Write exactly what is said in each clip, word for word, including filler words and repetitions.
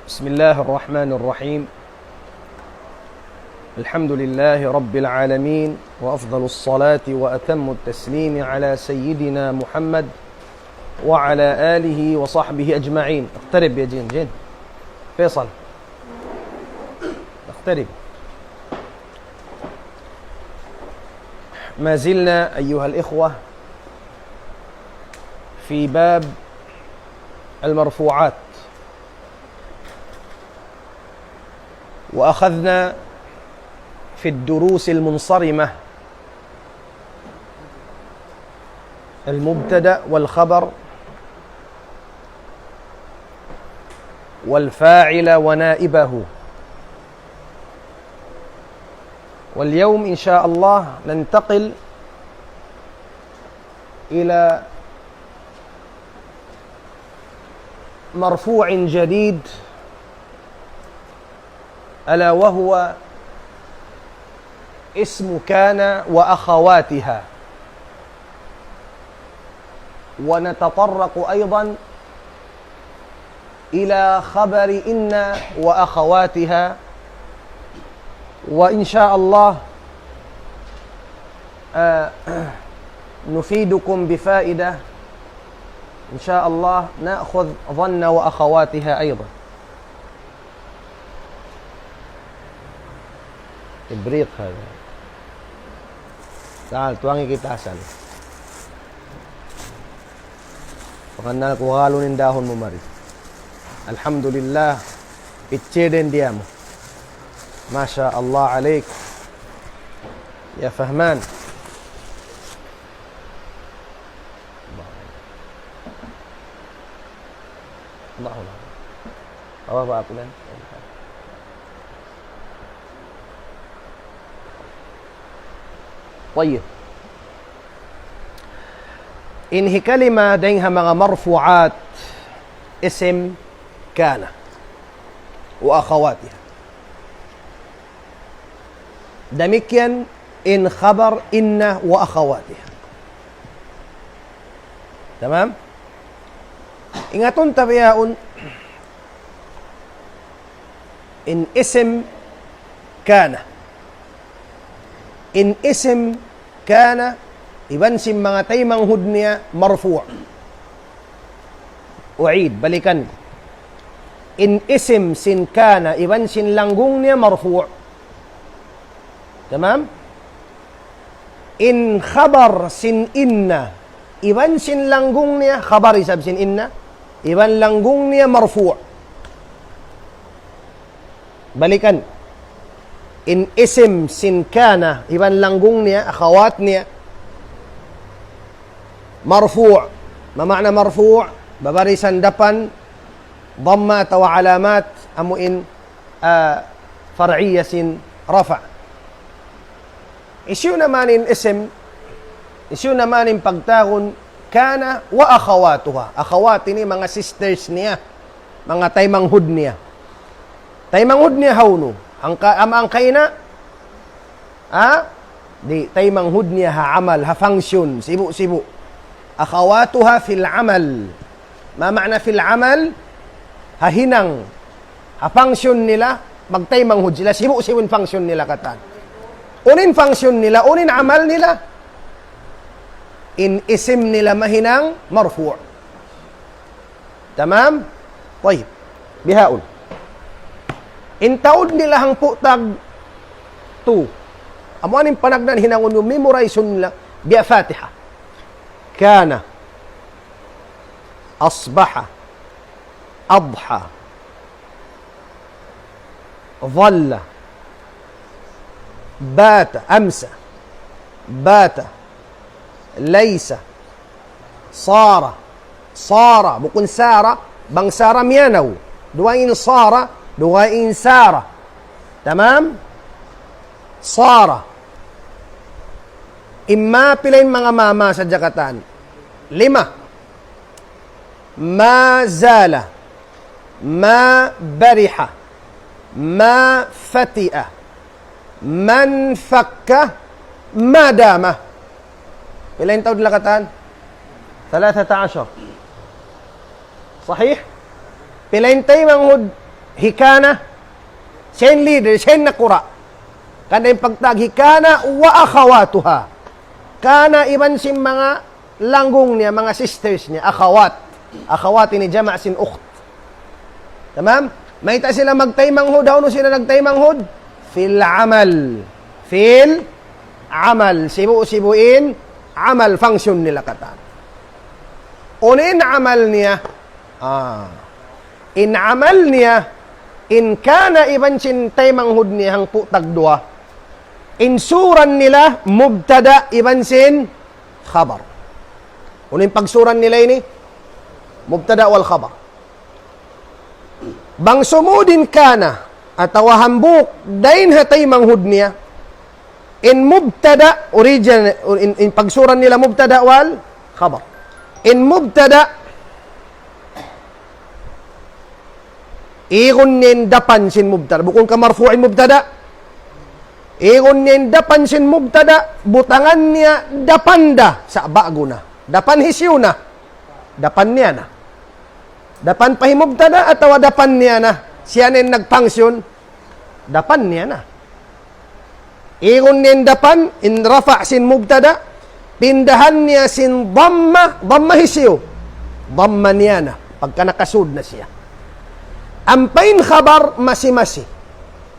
بسم الله الرحمن الرحيم. الحمد لله رب العالمين، وأفضل الصلاة وأتم التسليم على سيدنا محمد وعلى آله وصحبه أجمعين. اقترب يا جين، جين. فيصل، اقترب. ما زلنا أيها الإخوة في باب المرفوعات، وأخذنا في الدروس المنصرمة المبتدأ والخبر والفاعل ونائبه. واليوم إن شاء الله ننتقل إلى مرفوع جديد، ألا وهو اسم كان وأخواتها، ونتطرق أيضًا إلى خبر إن وأخواتها، وإن شاء الله، آه، نفيدكم بفائدة. إن شاء الله نأخذ ظن وأخواتها أيضًا. إبريق هذا. تعال، tuwangi kita asal. Pakannal ku ha galun in dahun mu mari. Alhamdulillah, picture din diya mu. ما شاء الله عليك يا فهمان. الله أكبر. Apa, apa, apa, lan? طيب. In hi kalima dayn ha manga marfu'at, ism kana wa akhawatiha. Damikkiyan in khabar inna wa akhawatiha. Tamam? Ingatun ta bihaun, in ism kana. In ism kana, iban sin manga taymanghud niya marfu'. U'id, balikan. In ism sin kana, iban sin langgung niya marfu'. Tamam? In khabar sin inna, iban sin langgung niya, khabar isab sin inna, iban langgung niya marfu'. Balikan. In ism sin kana, iban langgung niya, akhawat niya, marfu'. Ma ma'na marfu'? Babarisan dapan, dhamma atawa alamat, amu in, ah, far'iyya sin rafa'. Hisiyu na man in ism, hisiyu na man in pagtawagun kana wa akhawatuha. Akhawat ini manga sisters niya, manga taymanghud niya. Taymanghud niya hawnu? Hangka, ama hangka ina'? Ha? Di', taymanghud niya ha amal, ha function, sibu'-sibu'. Akhawatuha fil amal. Ma ma'na fil amal? Ha hinang, ha function nila, magtaymanghud sila, sibu'-sibu' in function nila katan. Unu in function nila, unu in amal nila? In ism nila mahinang marfu'. Tamam? Tayyib. Bihaun. In taud nila hangpu' tag tu. Amu ini in panagnaan hinangun niyu memorize nila biya' Fatiha. Kana. Asbaha. Adha. Dhalla. Bata. Amsa. Bata. Laysa. Sara. Sara. Bukun sara. Bang sara miyanaw. Dugaing in sara. Dugaing in sara. Tamam? Sara. Imma pila in manga ma, ma sadja katan? Lima. Ma zala. Ma bariha. Ma fati'a. Man fakka. Ma dama. Pila in taud nila katan? Thalathata ashar. Sahih? Pila in taymanghud Hi kana, siya in leader, siya in nakura'. Kana in pagtawag, hi kana wa akhawatuha. Kana iban sin manga langgung niya, manga sisters niya, akhawat. Akhawat ini jama' sin ukht. Tamam? Mayta' sila magtaymanghud, hawnu sila nagtaymanghud? Fil amal. Fil amal. Sibu'-sibu' in amal, function nila katan. Unu in amal niya? Ah. In amal niya, in kana iban sin taymanghud niya hangpu' tagduwa. In suran nila mubtada iban sin khabar. Unu in pagsuran nila ini? Mubtada wal khabar. Bang sumud in kana atawa hambuuk dayn ha taymanghud niya, in mubtada, origin, in, in pagsuran nila mubtada wal khabar. In mubtada, igun niya in dapan sin mubtada. Bukun ka marfu' in mubtada. Igun niya in dapan sin mubtada, butangan niya dapan da, sa' ba'gu na. Dapan hisiyu na. Dapan niya na. Dapan pa hi mubtada atawa dapan niya na. Siya na in nagfunction. Dapan niya na. Igun niya in dapan, in rafa' sin mubtada, pindahan niya sin dhamma, dhamma hisiyu? Dhamma niya na. Pagka nakasud na siya. Ampa in khabar masi-masi.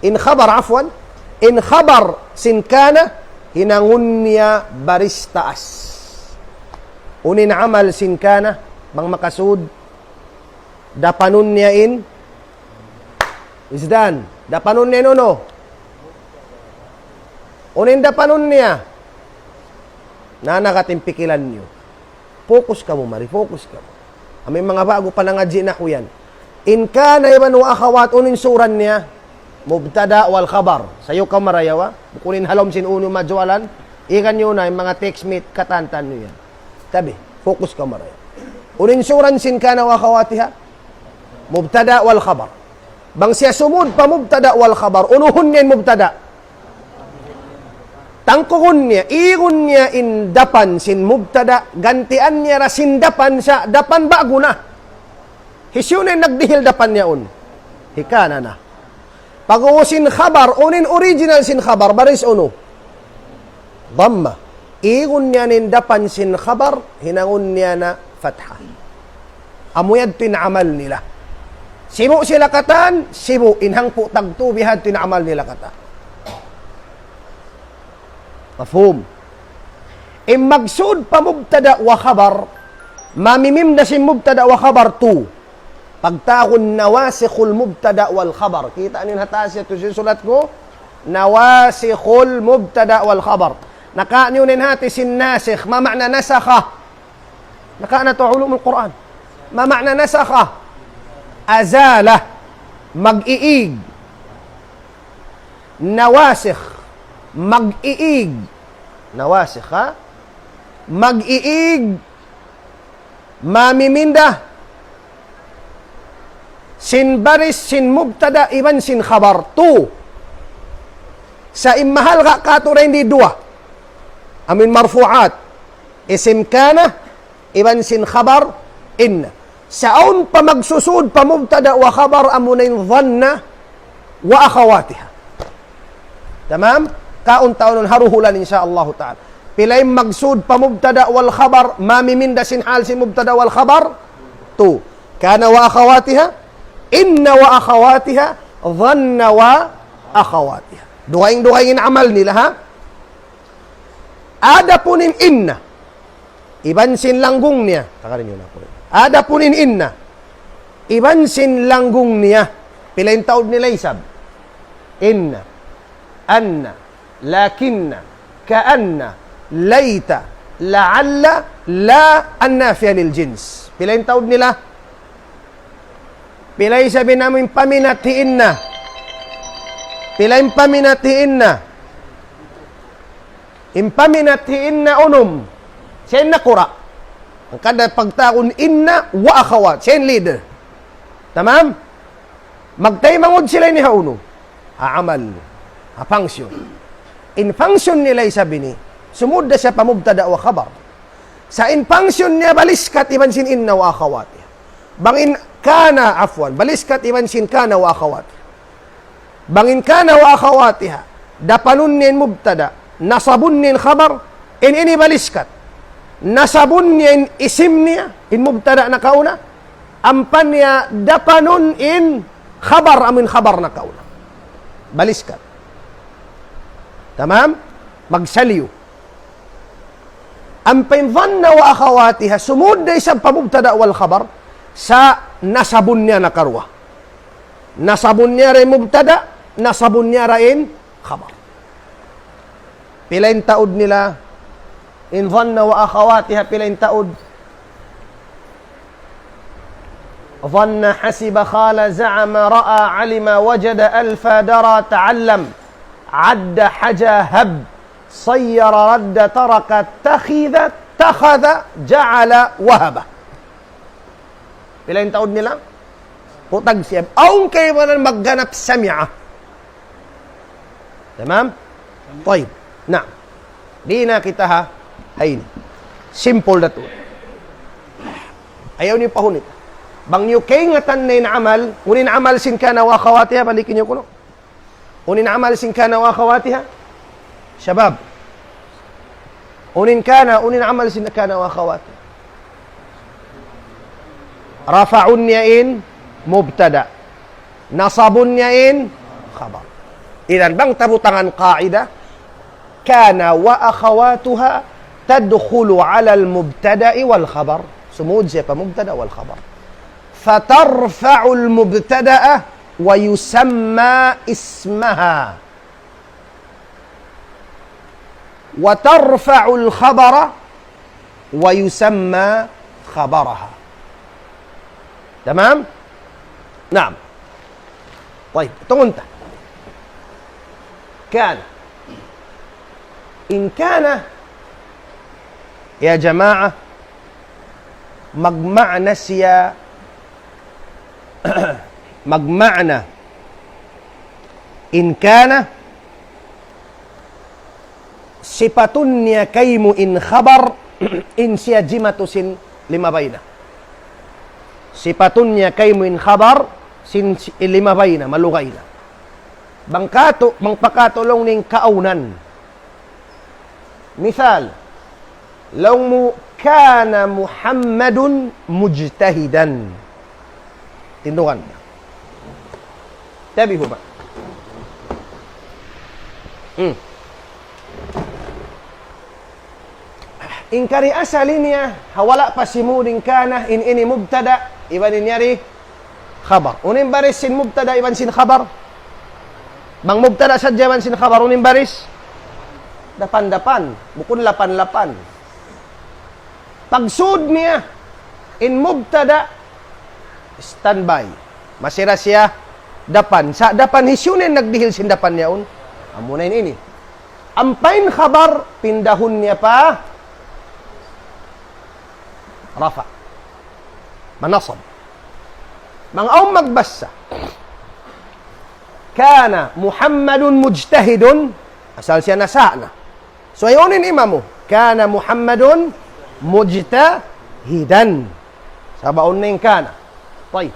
In khabar, afwan, in khabar sin kana hinangun niya baris taas. Unu in amal sin kana, bang makasud, dapanun niya in, Izdan, dapanun niya in unu? Unu in dapanun niya? Nanagat in pikilan niyu. Focus kamu, mari, focus kamu. Amu in manga ba'gu pa nangadji' nahwu yan. In kana iban wa akhawat, unu in suran niya? Mubtada wal khabar. Sayu kaw marayaw, ha? Bukun in ha lawm sin unu majualan. Igan niyu na, in manga text mate, katantan niyu yan. Tabi, focus kaw marayaw. Unu in suran sin kana wa akhawatiha? Mubtada wal khabar. Bang siya sumud pa mubtada wal khabar, unuhun niya in mubtada. Tangkugun niya, igun niya in dapan sin mubtada, gantian niya da sin dapan sa' dapan ba'gu na. Hisiyu na in nagdihil dapan niya yaun? Hi kana na. Pag-ubus sin khabar, unu in original sin khabar, baris unu? Dhamma. Igun niya na in dapan sin khabar, hinangun niya na fatha. Amu yadtu in amal nila. Sibu' sila katan, sibu', in hangpu' tagtu bihadtu in amal nila katan. Mafhum? In maksud pa mubtada wa khabar, mamimim da sin mubtada wa khabar tu. Pagtawagun nawasikhul mubtada wal khabar. Kita' niyu in ha taas yadtu, siyusulat ku. Nawasikhul mubtada wal khabar. Naka' niyu na in hati sin nasikh. Ma ma'na nasakha? Naka' natu' ulumul Qur'an. Ma ma'na nasakha? Azala. Mag-iig. Nawasikh. Mag-iig. Nawasikh, ha? Mag-iig. Mamiminda sin baris sin mubtada iban sin khabar. Tu. Sa' in mahalga' katu' dayn di duwa. Amu in marfu'at. Isim kana iban sin khabar inna. Sa' awn pa magsusud pa mubtada wa khabar, amuna in dhanna wa akhawatiha. Tamam? Kaun taunun ha duhulan, insya Allah ta'ala. Pila in maksud pa mubtada wal khabar, mamiminda sin hal sin mubtada wal khabar? Tu. Kana wa akhawatiha, inna wa akhawatiha, dhanna wa akhawatiha. Dugaing-dugaing in amal nila, ha? Adapun in inna, iban sin langgung niya. Takarin niyu na aku. Adapun in inna, iban sin langgung niya, pila in taud nila isab? Inna, anna, lakinna, ka'anna, layta, la'alla, la annafiya lil jins. Pila in taud nila? Pila isab in amu in paminat hi inna? Pila in paminat hi inna? In paminat hi inna unum. Siya in nakura'. Hangkan da pagtawagun inna wa akhawat. Siya in leader. Tamam? Magtaymanghud sila ini ha unu? Ha amal. Ha function. In function nila isab ini, sumud da siya pa mubtada wa khabar. Sa' in function niya baliskat iban sin inna wa akhawatiha. Bang in Kana, afwan, baliskat iban sin kana wa akhawatiha. Bang in kana wa akhawatiha, dapanun niya in mubtada, nasabun niya in khabar, in ini baliskat. Nasabun niya in isim niya, in mubtada nakauna, ampa niya dapanun in khabar, amu in khabar nakauna. Baliskat. Tamam? Magsaliyu. Ampa in dhanna wa akhawatiha, sumud da isab pa mubtada wal khabar, sa' nasabun niya nakaruwa. Nasabun niya ra in mubtada, nasabun niya ra in khabar. Pila in taud nila, in dhanna wa akhawatiha, pila in taud. ظن، حسب، قال، زعم، رأى، علم، وجد، ألفى، درى، تعلم، عد، حجا، هب، صير، رد، ترك، اتخذ، اتخذ، جعل، وهب. Pila in taud nila? Kutag siya. Awn kaibanan magganap sami'a. Tamam? Tayyib. Na. Di' na kita ha. Hain. Simple da tuud. Ayaw niyu pahunit. Bang niyu kaingatan na in amal, unu in amal sin kana wa akhawatiha, balikin niyu kunu'. Unu in amal sin kana wa akhawatiha? Shabab. Unu in kana, unu in amal sin kana wa akhawatiha? Rafa'un niya in mubtada. Nasabun niya in khabar. Idan bang ta butangan qaida, كان وأخواتها تدخل على المبتدأ والخبر. Sumud siya pa mubtada wal khabar. فترفع المبتدأ ويسمى اسمها. وترفع الخبر ويسمى خبرها. Tamam? Naam. Tayyib, tungun ta. Kana. In kana, ya jamaa, magmaana siya, magmaana. In kana, sipatun niya kaymu in khabar, in siya jimatu sin limabay na. Sipatun niya kaymu in khabar, sin si-, limabay na, malugay na. Bang katu', bang pa katu' laung niya in kaawnan. Misal, laung mu, كان محمد مجتهدا. Tindugan. Tabi huma. Hmm. In kari asal ini ya, ha wala' pa simud in kana, in ini mubtada, iban in yari khabar. Unu in baris sin mubtada iban sin khabar? Bang mubtada sadja iban sin khabar, unu in baris? Dapan-dapan, bukun lapan-lapan. Pagsud niya, in mubtada, standby. Masi ra siya dapan. Sa' dapan hisiyu in nagdihil sin dapan yaun? Amuna in ini. Ampa in khabar, pindahun niya pa rafa'. Manasab. Bang awn magbasa, كان محمد مجتهد, asal siya nasa' na. So, ayaw nin imamu. كان محمد مجتهدا. Sabab awn na in kana. Tayyib.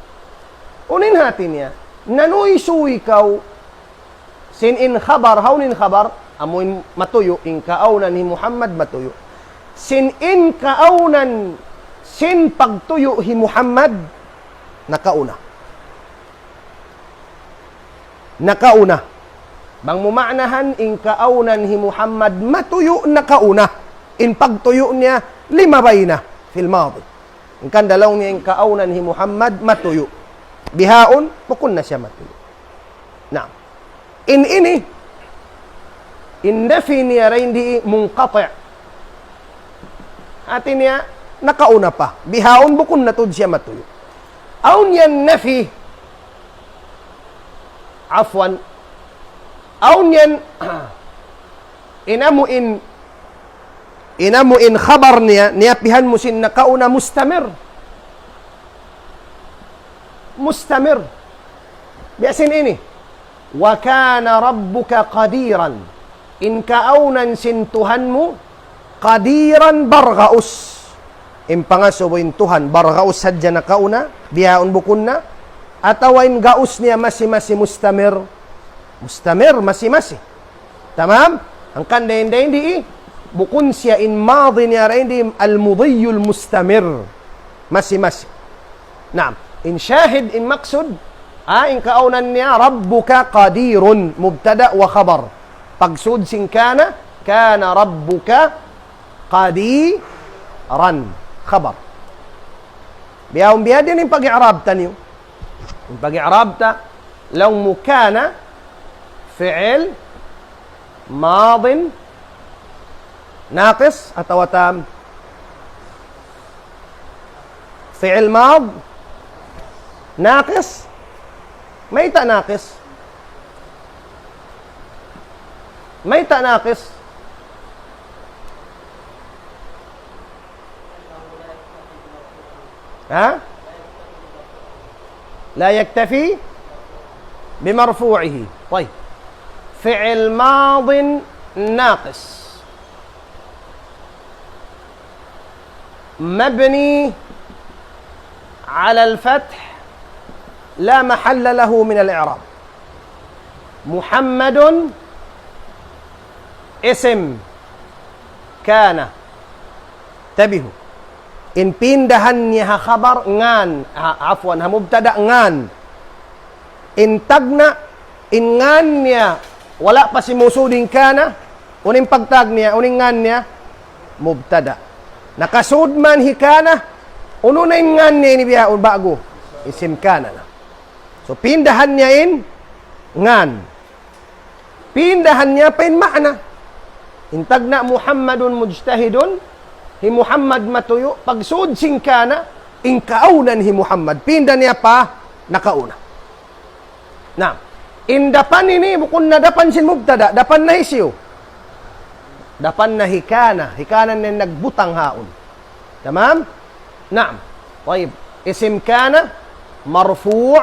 Unu in hati niya? Nanuysuy kaw sin in khabar, hawnu in khabar? Amu in matuyu', in kaawnan hi Muhammad matuyu'. Sin in kaawnan, sin pagtuyu' hi Muhammad, nakauna. Nakauna. Bang mu maanahan, in kaawnan hi Muhammad matuyu' nakauna. In pagtuyu' niya limabay na, fil madi. Hangkan da laung niya in kaawnan hi Muhammad matuyu'. Bihaun, bukun na siya matuyu'. Na, in ini, in nafi niya dayn di munqati'. Hati niya, nakauna pa. Bihaun, bukun na tuud siya matuyu'. Awn yan nafi, afwan. Awn yan, in amu in, in amu in khabar niya, niyapihan mu sin nakauna mustamir. Mustamir. Biya' sin ini. وكان ربك قديرا. In kaawnan sin Tuhan mu, qadiran bargaus. In pangasubu in Tuhan, bar gaus sadja nakauna, bihaun bukun na, atawa in gaus niya masi-masi mustamir. Mustamir, masi-masi. Tamam? Hangkan dayn-dayn di, bukun siya in madi niya dayn di al-mudiyul mustamir. Masi-masi. Naam. In shahid, in maksud, ah, in kaunan niya, rabbuka qadirun, mubtada wa khabar. Pagsud sin kana, kana rabbuka qadiran, khabar. Bihaun biya' diin in pag-i'rab ta niyu. In pag-i'rab ta, laung mu kana, fi'il, madin, naqis, atawa tam, fi'il mad, naqis, mayta' naqis. Mayta' naqis. Ha? لا يكتفي بمرفوعه. طيب. فعل ماض ناقص مبني على الفتح لا محل له من الإعراب. محمد اسم كان. Tabihu. In pindahan niya ha khabar ngan, ha, afwan, ha mubtada ngan. In tagna', in ngan niya, wala' pa simusud in kana, unu in pagtag niya, unu in ngan niya, mubtada. Nakasud man hi kana, unu na in ngan niya ini bihaun ba'gu, isim kana na. So, pindahan niya in ngan. Pindahan niya pa in ma'na. In tagna' Muhammadun mujtahidun, hi Muhammad matuyu', pagsud sin kana, in kaunan hi Muhammad. Pinda niya pa nakauna. Na, in dapan ini, bukun na dapan sin mubtada, dapan na hisiyu. Dapan na hi kana, hi kana na in nagbutang haun. Tamam? Naam. Tayyib. Isim kana marfu'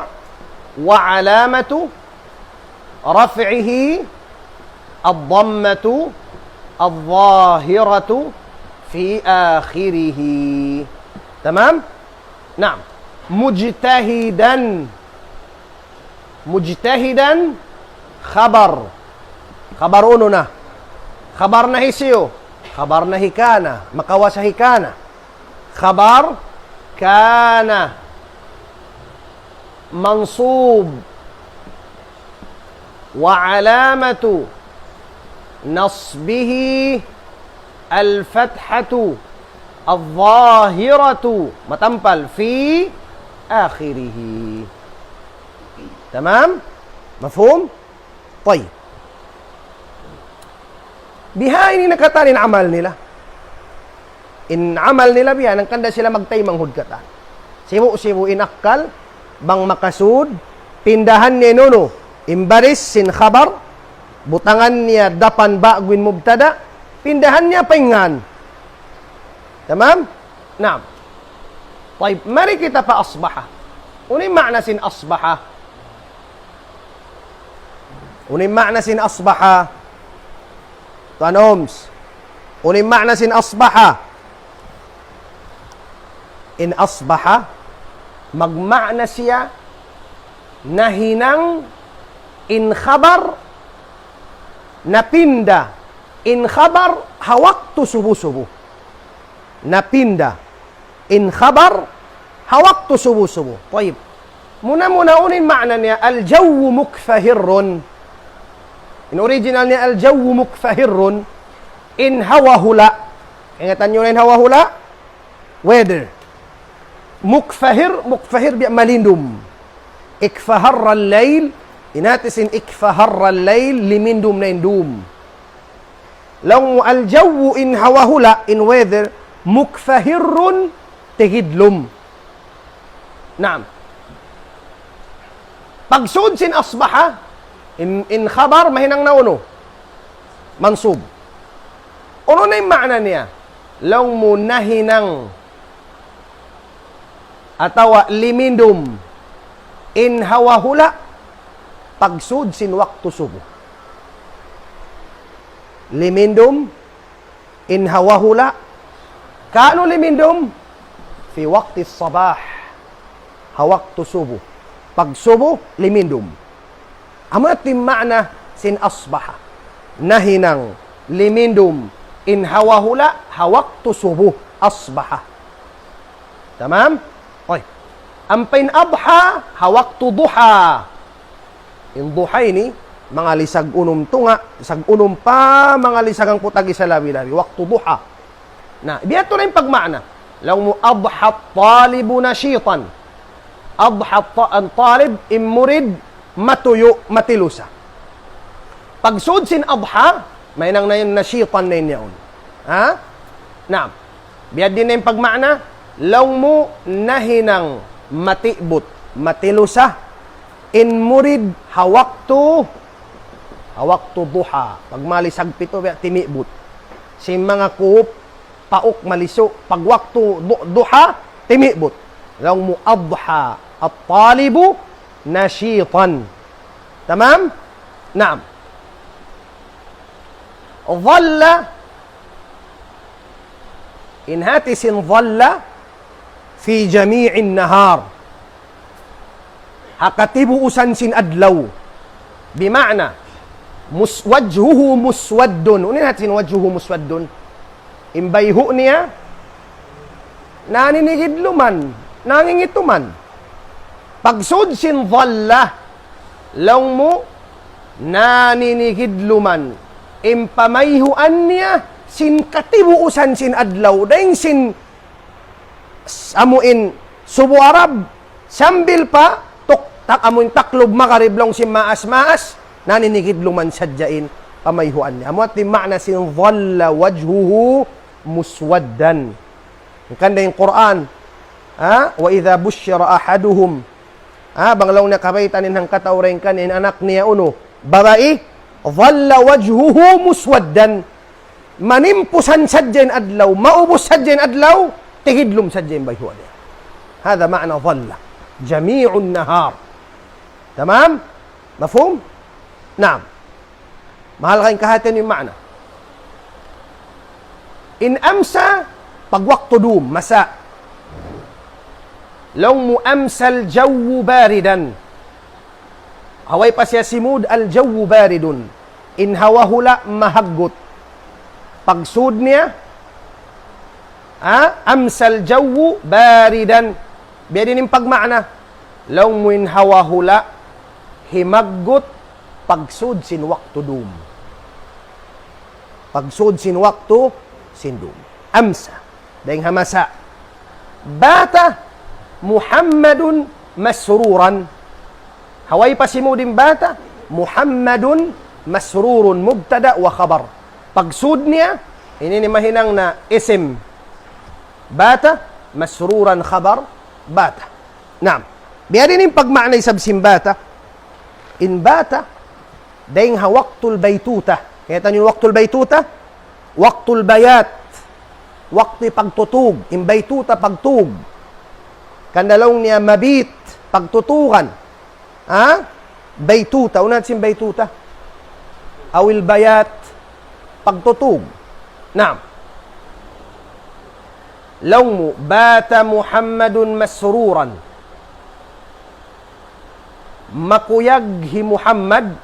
wa alamatu raf'ihi ad-dammatu adh-dhahiratu fi akhirihi. Tamam? Naam. Mujtahidan. Mujtahidan khabar. Khabar unu na? Khabar na hisiyu? Khabar na hi kana. Makawasa hi kana. Khabar kana mansub. Wa alamatu nasbihi al-fathatu adh-dhahiratu, matampal, fi akhirihi. Tamam? Mafhum? Tayyib. Biha ini na katan in amal nila. In amal nila biha, hangkan da sila magtaymanghud katan. Sibu'-sibu' in akkal, bang makasud, pindahan niya in unu, in baris sin khabar, butangan niya dapan ba'gu in mubtada, pindahan niya pa in ngan. Tamam? Naam. Tayyib, mari kita pa asbaha. Unu in ma'na sin asbaha? Unu in ma'na sin asbaha? Tuan Oms. Unu in ma'na sin asbaha? In asbaha, magma'na siya, nahinang in khabar, napinda in khabar ha waktu subu-subu. Napinda in khabar ha waktu subu-subu. Tayyib. Muna-muna unu in ma'na niya, al-jawwu mukfahirrun. In original niya, al-jawwu mukfahirrun. In hawa hula'. Ingatan niyu na in hawa hula'? Weather. Mukfahir, mukfahir biya' malindum. Ikfaharra al-layl, in hati sin ikfaharra al-layl, limindum na in dum. Laung mu al-jawwu in hawa hula', in weather, mukfahirrun, tigidlum. Naam. Pagsud sin asbaha, in, in khabar mahinang na unu? Mansub. Unu na in ma'na niya? Laung mu nahinang atawa limindum in hawa hula' pagsud sin waktu subu. Limindum in hawa hula'. Kaunu limindum? في وقت الصباح, ha waktu subuh. Pag subuh, limindum. Amu yadtu in maana sin asbaha. Nahinang limindum in hawa hula' ha waktu subuh, asbaha. Tamam? Oy. Ampa in adha, ha waktu duha. In duha ini, manga lisag unum tunga', lisag unum pa manga lisag hangpu' tag-isa labi-labi. Waktu duha. Na, biya' tu na in pagmaana. Laung mu adha at-talibu nashitan. Adha at-ta-, at-talib, in murid, matuyu', matilusa. Pagsud sin adha, mahinang na yan nashitan na in yaun. Ha? Naam. Biya' diin na in pagmaana, laung mu nahinang matibut, matilusa, in murid ha waktu, ha waktu duha, pag malisag pitu, biya' timibut. Sin manga kup, pauk malisu, pag waktu du-, duha, timibut. Laung mu adha at-talibu nashitan. Tamam? Naam. Dhalla, in hati sin dhalla, fi jami'in nahar. Ha katibuusan sin adlaw. Bima'na, mus-, wajhuhu muswaddun. Unu in hati sin wajhuhu muswaddun? In bayhu' niya, naninigidluman, nangingituman. Pagsud sin dhalla, laung mu, naninigidluman. In pamayhuan niya, sin katibuusan sin adlaw. Dayn sin s-, amu in subu Arab, sambil pa tuk-, tak-, amu in taklub magarib laung sin maas-maas, naninigidluman sadja in pamayhuan niya. Amu yadtu in maana sin dhalla wajhuhu muswaddan. Hangkan da in Qur'an, ha? وإذا بشر أحدهم. Ha? Bang laung niya kabaytaan in hangkatau dayn kaniya in anak niya unu, babai, dhalla wajhuhu muswaddan. Manimpusan sadja in adlaw, maubus sadja in adlaw, tigidlum sadja in bayhu' niya. هذا معنى ظل جميع النهار. Tamam? Mafhum? Naam. Mahal kaw in kahatihan in maana. In amsa, pag waktu dum, masa. Laung mu أمسى الجو باردا. Ha way pa siya simud, الجو بارد. In hawa hula' mahaggut. Pagsud niya, ha? أمسى الجو باردا. Biya' diin in pagmaana. Laung mu in hawa hula' himaggut pagsud sin waktu dum. Pagsud sin waktu sin dum. Amsa. Dayn ha masa. Bata Muhammadun masruran. Ha way pa simud in bata, Muhammadun masrurun mubtada wa khabar. Pagsud niya, ini in mahinang na isim. Bata masruran khabar bata. Naam. Biya' diin in pagmaana isab sin bata. In bata, dayn ha waktul baytuta. Kaya taniyu waktul baytuta? Waktul bayat. Waktu pagtutug. In baytuta pagtug. Hangkan da laung niya mabit, pagtutugan. Ha? Baytuta. Unu in hati sin baytuta? Awil bayat. Pagtutug. Naam. Laung mu, bata Muhammadun masruran. Makuyag hi Muhammad,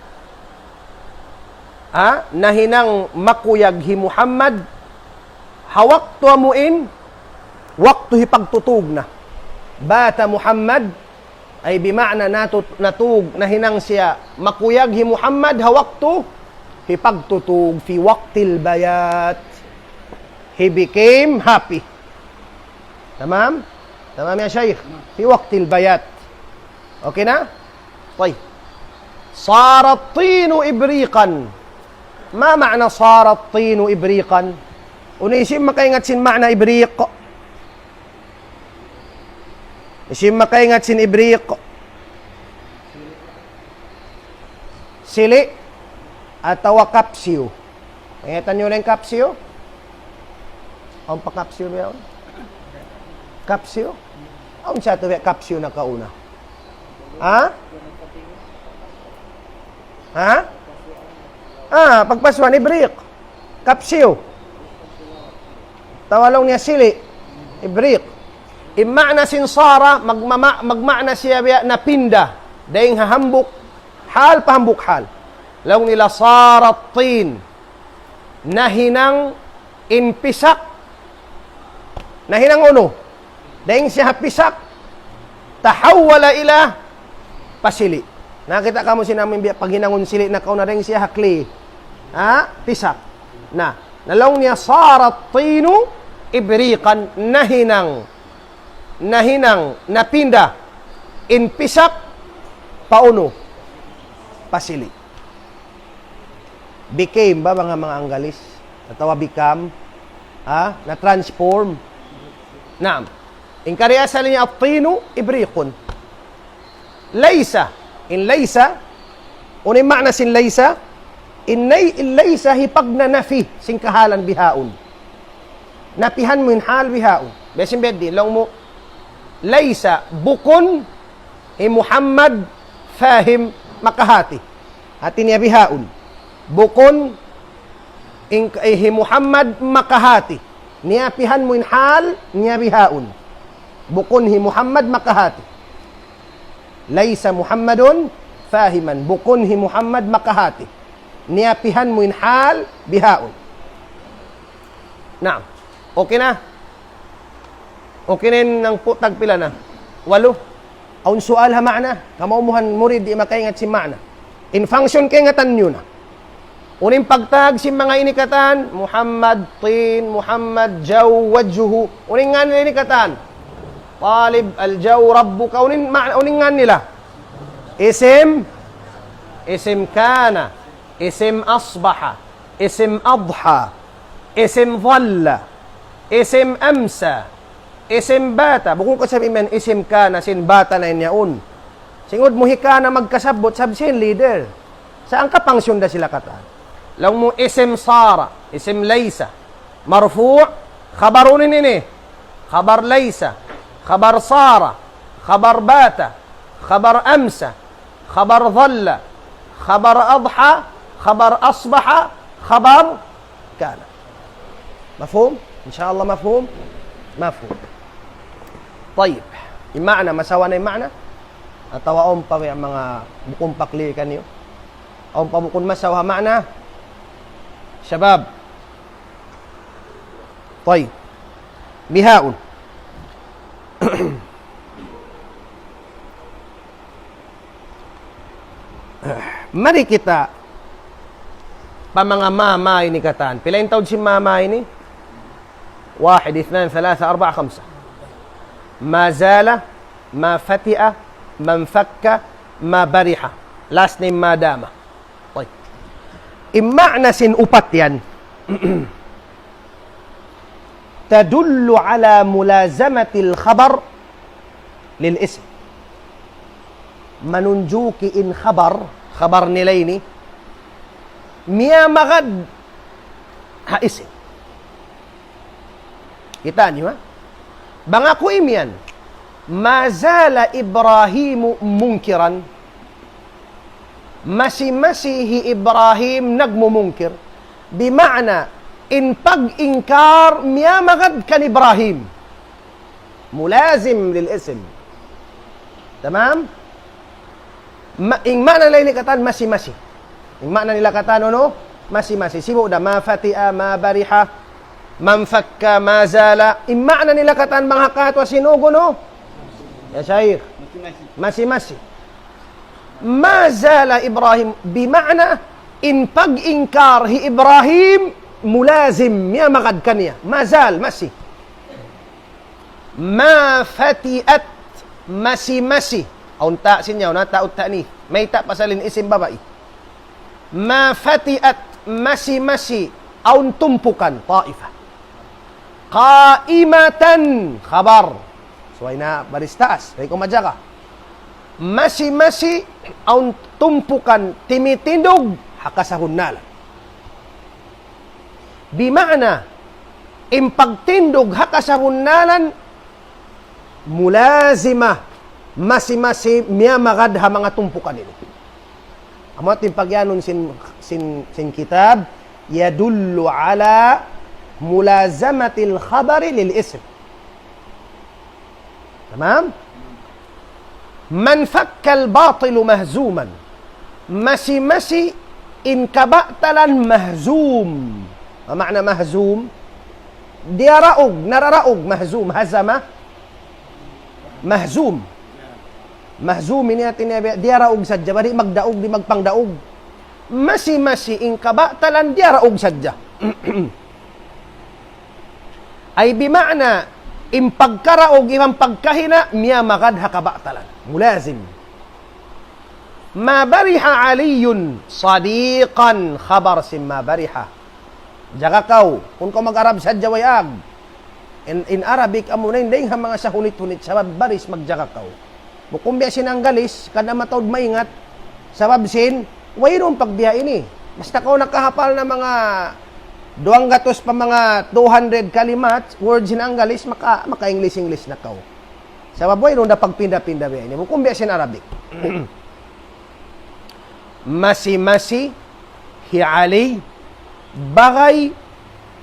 ha? Nahinang makuyag hi Muhammad, ha waktu amu in, waktu hipagtutug na. Bata Muhammad, ay bima'na natut-, natug, nahinang siya, makuyag hi Muhammad, ha waktu hipagtutug, في وقت البيات. He became happy. Tamam? Tamam ya Shaykh? في وقت البيات. Okay na? طيب. صار الطين إبريقا. ما معنى صار الطين إبريقا؟ Unu in hisiyu makaingat sin maana ibriq? Hisiyu makaingat sin ibriq? Sili' atawa kapsiyu? Kaingatan niyu na in kapsiyu? Awn pa kapsiyu biya' yaun? Kapsiyu? Awn sa tu biya' kapsiyu nakauna? Ha? Ha? Ah, pagpasuan, ibriq. Kapsiyu. Atawa laung niya sili'. Ibriq. In ma'na sin sara, magmama-, magma'na siya biya' napinda. Dayn ha hambuuk hal pa hambuuk hal. Laung nila sara tin. Nahinang in pisak. Nahinang unu? Dayn siya ha pisak. Tahawwala ila pasili'. Nakakita' kamu sin amu in biya' paghinangun sili' nakauna dayn siya ha clay. Ha? Pisak. Na, na laung niya sara tinu ibriqan, nahinang. Nahinang, napinda in pisak pa unu? Pasili'. Became ba, manga, manga Anggalis? Atawa become? Ha? Na-transform? Naam. In kari asal niya, at-tinu ibriqun. Laysa. In laysa, unu in ma'na sin laysa? In lay-, in laysa hipagnanafi sin kahalan bihaun. Napihan mu in hal bihaun. Biya' sin biyaddi', laung mu, laysa, bukun hi Muhammad Fahim makahati. Hati niya bihaun. Bukun in, eh, hi Muhammad makahati. Niyapihan mu in hal niya bihaun. Bukun hi Muhammad makahati. Laysa Muhammadun Fahiman. Bukun hi Muhammad makahati. Niyapihan mu in hal bihaun. Naam. Okay na? Okay na in hangpu' tagpila na? Walu. Awn sual ha ma'na? Kamaumuhan murid di' makaingat sin ma'na. In function kaingatan niyu na. Unu in pagtag sin manga ini katan? Muhammad, tin, Muhammad, jaw, wajhu. Unu in ngan nila ini katan? Talib, al-jaw, rabbuka. Unu in ma-, unu in ngan nila? Isim, isim kana, isim asbaha, isim adha, isim dhalla, isim amsa, isim bata. Bukun ku sab imiyan isim kana sin bata na in yaun. Singud mu hi kana magkasabbut sab sin leader. Sa' hangka function da sila katan? Laung mu isim sara, isim laysa. Marfu', khabar unu ini? Khabar laysa, khabar sara, khabar bata, khabar amsa, khabar dhalla, khabar adha, khabar asbaha, khabar kana. Mafhum? Insya Allah mafhum? Mafhum. Tayyib. In ma'na, masawa na in ma'na? Atawa awn pa manga bukun pa clear kaniyu? Awn pa bukun masawa ha ma'na? Shabab. Tayyib. Bihaun. Mari kita pa manga ma, ma ini katan. Pila in taud sin ma, ma ini? Wahid, ithnan, thalatha, arba'a, khamsa. Ma zala, ma fati'a, man fakka, ma bariha. Last name ma dama. Tayyib. In ma'na sin upat yan. تدل على ملازمة الخبر للاسم. Manunjuki in khabar, khabar nila ini, miyamagad ha isim. Kita' niyu, ha? Bang aku imiyan, ما زال إبراهيم منكرا. Masi-masi hi Ibrahim nagmumungkir. Bima'na, in pag-ingkar miyamagad kan Ibrahim. Mulazim lil ism. Tamam? Ma-, in ma'na nila ini katan masi-masi. In ma'na nila katan unu? Masi-masi. Sibu' da, ma fati'a, ma bariha, man fakka, ma zala. In ma'na nila katan bang ha katuwa sin unu? Ya Shaykh. Masi-masi. Ma zala Ibrahim, bima'na in pag-ingkar hi Ibrahim mulazim, miyamagad kaniya. Ma zal, masi. Ma fati'at, masi-masi. Awn ta sin yaun, na ta'ut ta'nith. Mayta'? Pasal in isim babai. Ma fati'at, masi-masi. Awn tumpukan, ta'ifa. Qa'imatan, khabar. Subay na baris taas, subay ku majaga. Masi-masi awn tumpukan timitindug ha kasabunnalan. Bima'na, in pagtindug ha kasabunnalan, mulazima, masi-masi miyamagad ha manga tumpukan ini. Amu in pagyanun sin, sin, sin kitab, يدل على ملازمة الخبر للاسم. Tamam? Man fakkal batilu mahzuman. Masi-masi in kabatalan mahzum. Ma ma'na mahzum? Diyaraug, nararaug, mahzum, hazama. Mahzum. Mahzum ini hati niya, diyaraug sadja, di' magdaug, di' magpangdaug. Masi-masi in kabatalan diyaraug sadja. Ay bima'na, in pagkaraug iban pagkahina', miyamagad ha kabatalan. Mulazim. Ma bariha Aliyun sadiqan, khabar sin ma bariha. Jaga kaw, kun kaw mag-Arab sadja way ag. In, in Arabic, amu na in dayn ha manga sahunit-hunit, sabab baris magjaga kaw. Bukun biya' sin Anggalis, kada mataud maingat, sabab sin, wayruun pagbiya' ini. Basta kaw nakahapal na manga duwanggatus pa manga two hundred kalimat, words in Anggalis, maka, maka-English-English na kaw. Sabab wayruun da pagpinda-pinda biya' ini. Bukun biya' sin Arabic. Masi-masi hi Ali bagay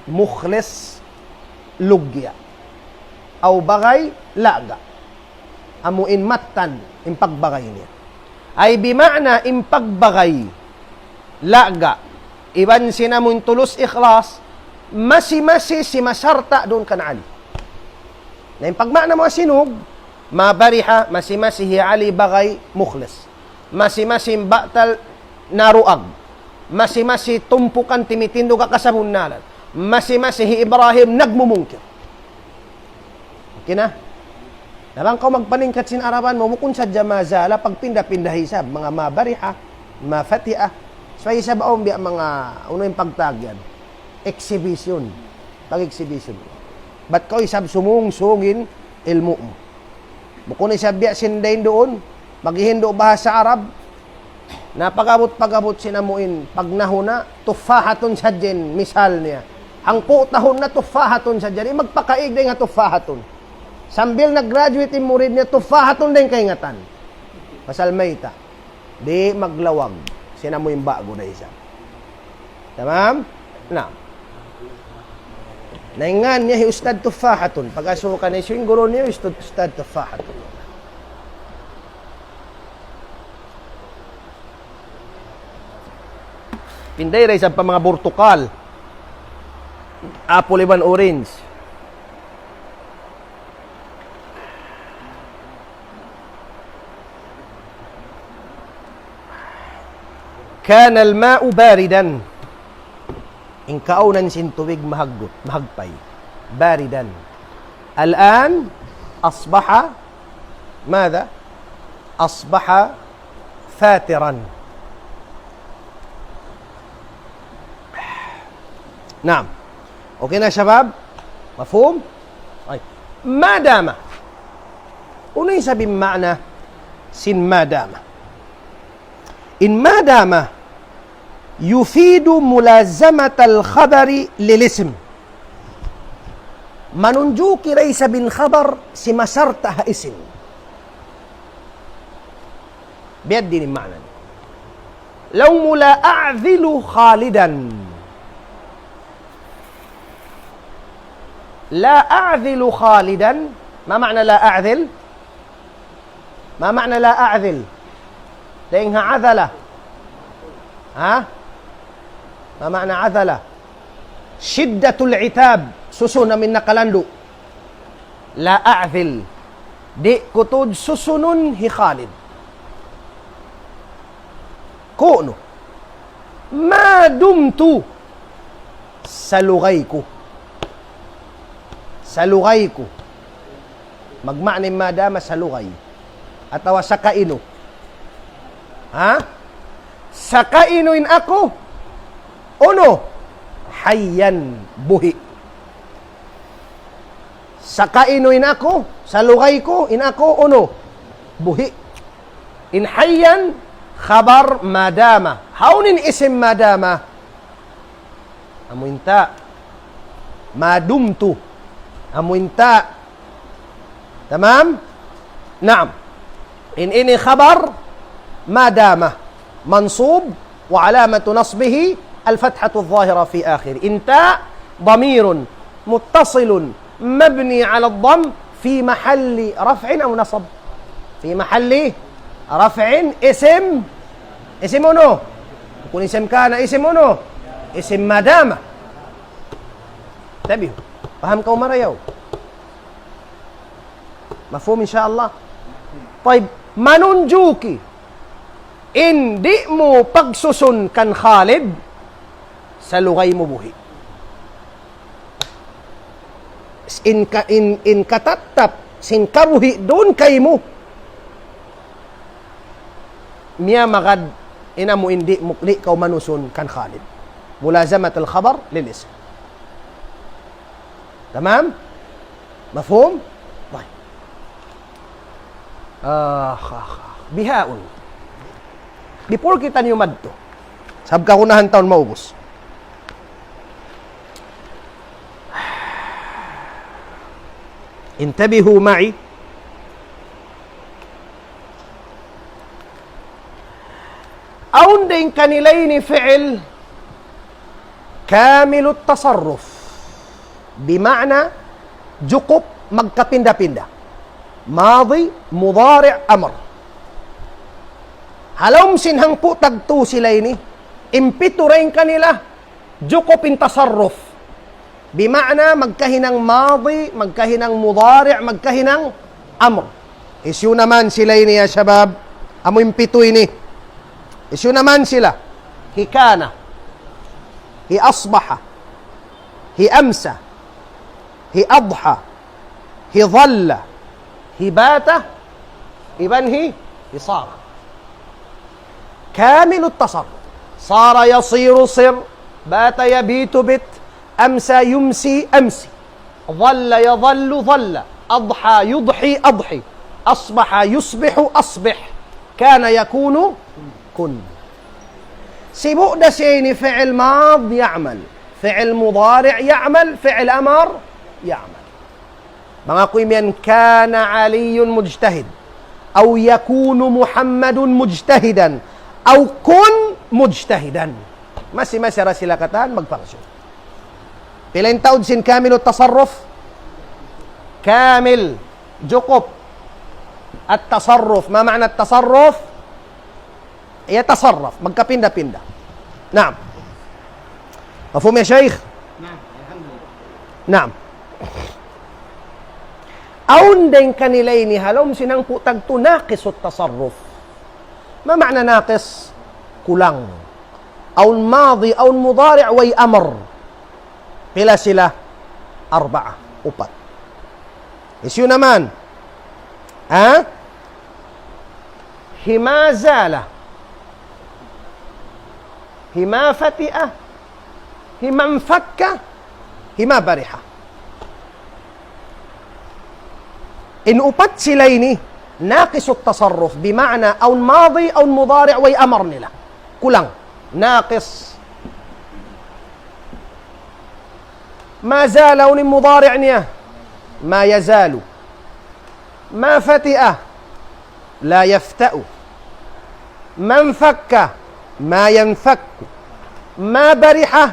mukhlis lugya. Aw bagay laga. Amu in mattan in pagbagay niya. Ay bima'na in pagbagay laga. Iban sin amu in tulus ikhlas, masi-masi simasarta' duun kan Ali. Na in pagma'na mu sinug, ma bariha, masi-masi hi Ali bagay mukhlis. Masi-masi batal naruag. Masi-masi tumpukan timitindug ha kasabunnalan. Masi-masi hi Ibrahim nagmumungkir. Okay na? Na bang kaw magpaningkat sin Araban mu, bukun sadja ma zala, pagpinda-pinda isab, manga ma bariha, ma fatiha. So, isab awn biya' manga, unu in pagtawag yan? Exhibition. Pag-exhibition. Bat kaw isab sumung-sung in ilmu' mu. Bukun isab biya' sin dayn duun, maghihindu' bahasa Arab, na pag-abut-pag-abut sin amu in, pagnahu na, tuffahatun sadja in misal niya. Hangpu' tahun na tuffahatun sadja, di' magpakaig dayn ha tuffahatun. Sambil nag-graduate in murid niya, tuffahatun dayn kaingatan. Pasal mayta'. Di' maglawag. Sin amu in ba'gu da isab. Tamam? Na. Na in ngan niya hi Ustad Tuffahatun. Pag-asukan niya, sin guru niya, Ustad, Ustad Tuffahatun. Pinday da isab pa manga burtukal. Apple iban orange. كان الماء باردا. In kaawnan sin tubig mahaggut, mahagpay. باردا. الآن أصبح ماذا؟ أصبح فاترا. Naam. Okay na, shabab? Mafhum? Ay. ما دام. Unu in sabi ma'na sin ما دام? In ما دام يفيد ملازمة الخبر للاسم. Manunjuki da isab in khabar simasarta' ha isim. Biya' diin in ma'na niya. Laung mu لا أعذل خالدا. لا أعذل خالدا. ما معنى لا أعذل؟ ما معنى لا أعذل؟ Dayn ha adhala. Ha? ما معنى عذل؟ شدة العتاب. Susun amu in nakalandu'. لا أعذل. Di' ku tuud susunun hi Khalid. Ku'nu? ما دمت. Salugay ku. Salugay ku. Magmaana in ما دام salugay. Atawa sakainu. Ha? Sakainu in aku. Unu? حيا, buhi'. Sakainu in aku, salugay ku, in aku, unu? Buhi'. In حيا, khabar ما دام. Hawnu in isim ما دام? Amu in ta. ما دمت. Amu in ta. Tamam? Naam. In ini khabar ما دام منصوب وعلامة نصبه الفتحة الظاهرة في آخره. In ta ضمير متصل مبني على الضم في محل رفع أو نصب؟ في محل رفع. اسم، اسم unu? Bukun اسم كان, اسم unu? اسم ما دام. Tabi. Paham kaw marayaw? Mafhum, insya Allah? Tayyib, manunjuki in di' mu pagsusun kan Khalid, salugay mu buhi'. In ka-, in, in katattap sin kabuhi' duun kaymu, miyamagad in amu in di' mu, di' kaw manusun kan Khalid. ملازمة الخبر للاسم. Tamam? Mafhum? Tayyib. Ah, ah, ah. Bihaun. Before kitaniyu madtu, sabab kagunahan ta maubus. انتبهوا معي. Awn dayn kanila ini fi'il كامل التصرف. Bima'na jukup magkapinda-pinda. Madi, mudari', amr. Ha lawm sin hangpu' tagtu sila ini, in pitu dayn kanila, jukup in tasarruf. Bima'na magkahinang madi, magkahinang mudari', magkahinang amr. Hisiyu naman sila ini, ya shabab? Amu in pitu ini. Hisiyu naman sila? Hi kana. Hi asbaha. Hi amsa. Hi adha. Hi dhalla. Hi bata. Iban hi, hi sara. كامل التصرف. صار يصير صر. بات يبيت بت. أمسى يمسي أمسي. ظل يظل ظل. أضحى يضحي أضحي. أصبح يصبح أصبح. كان يكون كن. Sibu' da siya ini fi'il mad ya'mal, fi'il mudari' ya'mal, fi'il amar ya'mal. Mangaku imiyan, كان علي مجتهد، أو يكون محمد مجتهدا، أو كن مجتهدا. Masi-masi ra sila katan mag-function. Pila in taud sin kamilu tasarruf? Kamil, jukup. At-tasarruf, ma ma'na at-tasarruf? Yatasarraf, magkapinda-pinda. Naam. Mafhum ya Shaykh? Naam, alhamdulillah. Naam. Awn dayn kanila ini ha lawm sin hangpu' tagtu naqisut tasarruf. Ma ma'na naqis? Kulang. Awn madi, awn mudari', way amr. Pila sila? Arba'a, upat. Hisiyu naman? Ha? Hi ma zala. Hi ma fati'a. Hi ma nfakka. Hi ma bariha. In upat sila ini, naqisut tasarruf, bima'na awn madi, awn mudari', way amr nila. Kulang. Naqis. Ma zala, unu in mudari' niya? Ma yazalu. Ma fati'a? La yafta'u. Ma nfakka? Ma yanfakku. Ma bariha?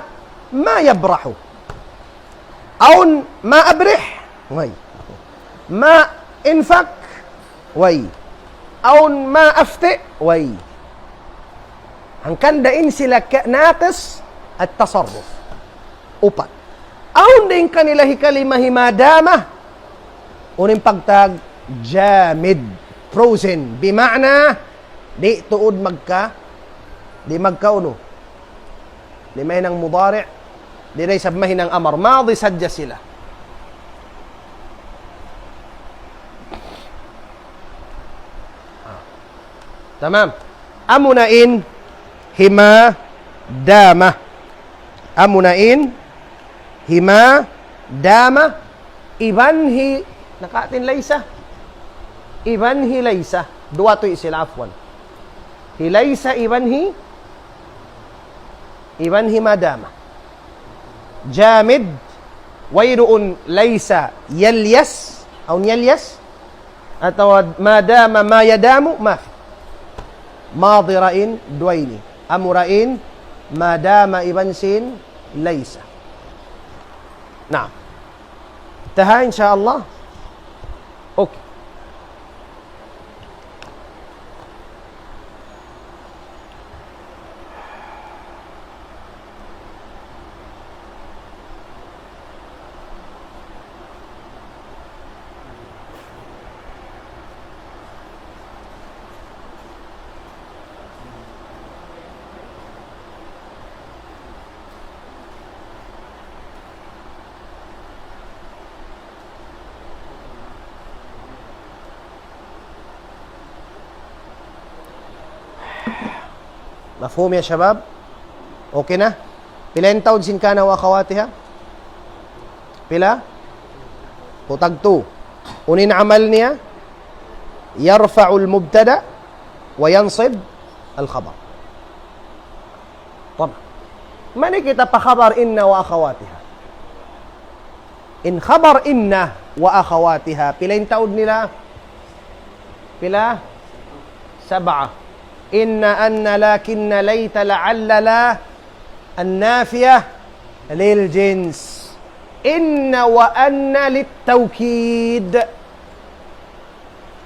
Ma yabrahu. Awn ma abrih? Way. Ma infak? Way. Awn ma afti? Way. Hangkan da in sila ka-, naqis at-tasarruf. Upat. Awn dayn kanila hikalima hi ma dama. Unu in pagtag? Jamid. Frozen. Bima'na, di' tuud magka-, di' magkaunu. Di' mahinang mudari', di' da isab mahinang amar. Madi sadja sila. Ah. Tamam. Amuna in hi ma dama. Amuna in hi ma dama. Iban hi, nakatin laysa. Iban hi laysa. Duwa tuud sila, afwan. Hi laysa iban hi, iban hi ma dama. Jamid, wayruun laysa yalyas, awn yalyas, atawa ma dama ma yadamu, mafi. Madi ra in duwa ini. Amura in ma dama iban sin laysa. Naam. Taha, insya Allah. Okay. Mafhum ya shabab? Okay na? Pila in taud sin kana wa akhawatiha? Pila? Kutag tu. Unu in amal niya? يرفع المبتدأ وينصب الخبر. Tamam. Mari kita pa khabar إن وأخواتها. In khabar إن وأخواتها, pila in taud nila? Pila? Sab'a. إن، أن، لكن، ليت، لعل، لا، النافية للجنس. إن وأن للتوكيد.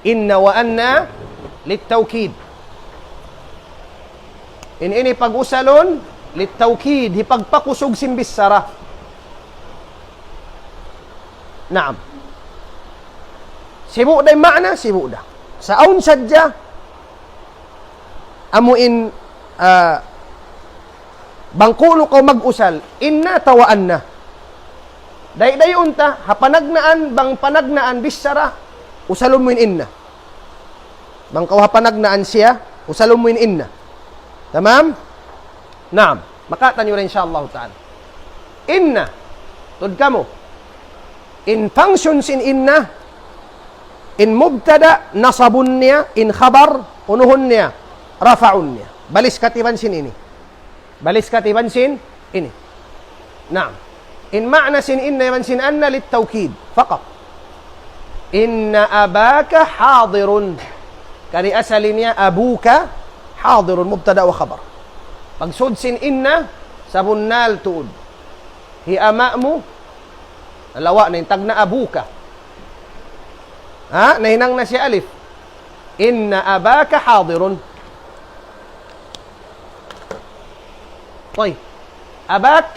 إن وأن للتوكيد. In ini pag-usalun, للتوكيد, hipagpakusug sin bichara. Naam. Sibu' da in maana, sibu' da. Sa' awn sadja, amu in, ah, bang kunu' kaw mag-usal, إن atawa أن. Dayn-dayn ta, ha panagnaan, bang panagnaan bichara, usalun mu in إن. Bang kaw ha panagnaan siya, usalun mu in إن. Tamam? Naam. Makatan niyu na, insha Allah ta'ala. إن. Tuud kamu. In function sin إن, in mubtada, nasabun niya, in khabar, unuhun niya, rafa'un niya. Baliskatiban sin ini. Baliskatiban sin ini. Naam. In maana sin إن iban sin أن للتوكيد فقط. إن أباك حاضر. Kari asal niya أبوك حاضر, mubtada wa khabar. Maksud sin إن, sabunnal tuud. Hi ama' mu, lawa' na in tagna' أبوك. Ha? Nahinang na siya alif. إن أباك حاضر. Tayyib. أباك.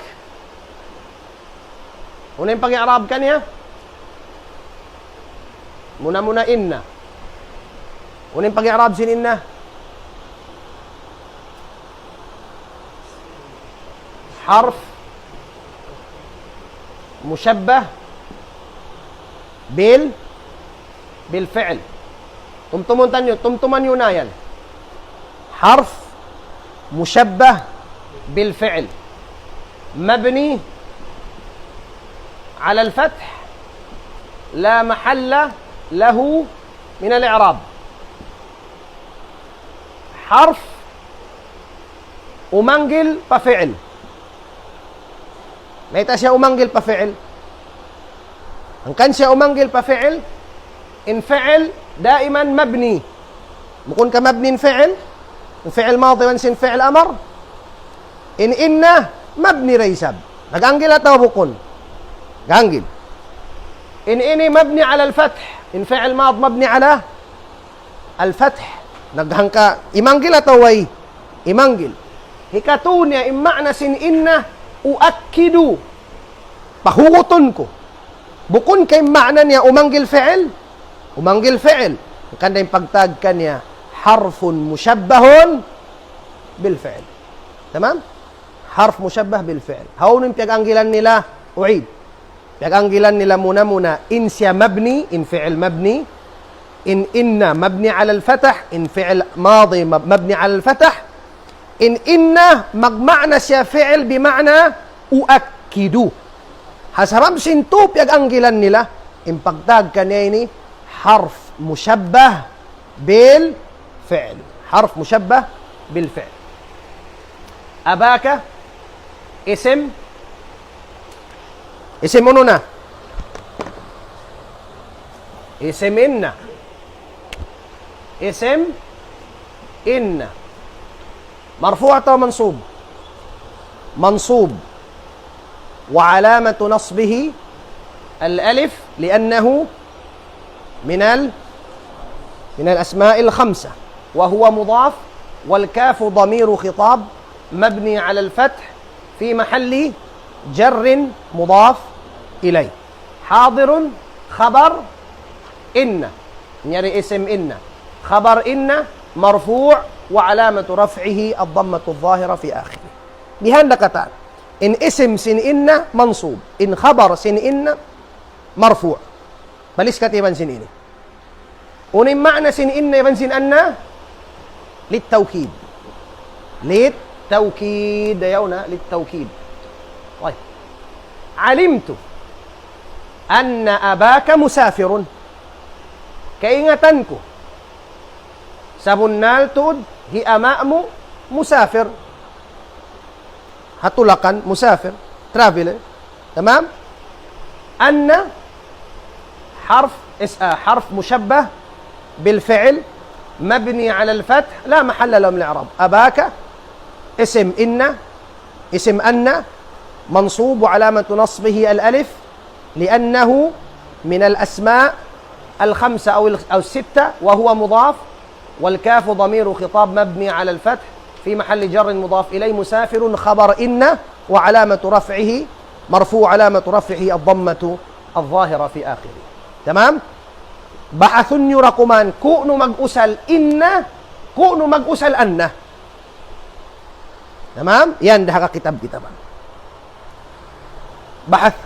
Unu in pag-i'rab kaniya? Muna-muna إن. Unu in pag-i'rab sin إن? حرف مشبه بال بالفعل. Tumtumun ta niyu, tumtuman niyu na yan. حرف مشبه بالفعل مبني على الفتح لا محل له من الإعراب. حرف umanggil pa fi'il. Mayta' siya umanggil pa fi'il? Hangkan siya umanggil pa fi'il, in fi'il daiman mabni. Bukun ka mabni in fi'il? In fi'il madi iban sin fi'il amar. In إن mabni da isab. Nag-anggil atawa bukun? Nag-anggil. In ini mabni ala al-fath. In fi'il madi mabni ala al-fath. Naghangka, imanggil atawa way? Imanggil. Hikatu niya, in maana sin إن, أؤكد. Pahugutun ku. Bukun ka in maana niya umanggil fi'il? Umanggil fi'il. Hangkan da in pagtawag kaniya حرف مشبه بالفعل. Tamam? حرف مشبه بالفعل. Hawnu in piyag-anggilan nila? أعيد. Piyag-anggilan nila muna-muna, in siya mabni, in fi'il mabni, in إن mabni ala al-fath, in fi'il madi mab-, mabni ala al-fath, in إن magmaana siya fi'il bima'na أؤكد. Ha sabab sin tu piyag-anggilan nila, in pagtawag kaniya ini حرف مشبه بالفعل. حرف مشبه بالفعل. أباك اسم، اسم unu na? Ism إن. Ism إن. مرفوع atawa mansub? منصوب. وعلامة نصبه الألف لأنه من ال من الأسماء الخمسة، وهو مضاف، والكاف ضمير خطاب مبني على الفتح في محل جر مضاف إليه. حاضر خبر إن، يعني اسم إن، خبر إن مرفوع وعلامة رفعه الضمة الظاهرة في آخره. Bihan da katan. In isim sin inna mansub. In khabar sin inna marfu'. Baliskati iban sin ini. Unu in ma'na sin inna iban sin anna? للتوكيد. للتوكيد. Ayaw na, للتوكيد. طيب. علمت أن أباك مسافر. Kaingatan ku. Sabunnal tuud hi ama' mu musafir. Ha tulakan, musafir, traveler. تمام؟ أن حرف اس-، آه، حرف مشبه بالفعل مبني على الفتح لا محل له من الإعراب. أباك اسم إن، اسم أن، منصوب وعلامة نصبه الألف لأنه من الأسماء الخمسة أو ال-، أو الستة، وهو مضاف، والكاف ضمير خطاب مبني على الفتح في محل جر مضاف إليه، مسافر خبر إن، وعلامة رفعه، مرفوع علامة رفعه الضمة الظاهرة في آخره. تمام؟ Bahasun niyu ra kuman, ku'nu mag-usal inna, ku'nu mag-usal anna. Tamam? Yan, da ha kitab kita ba. Bahath,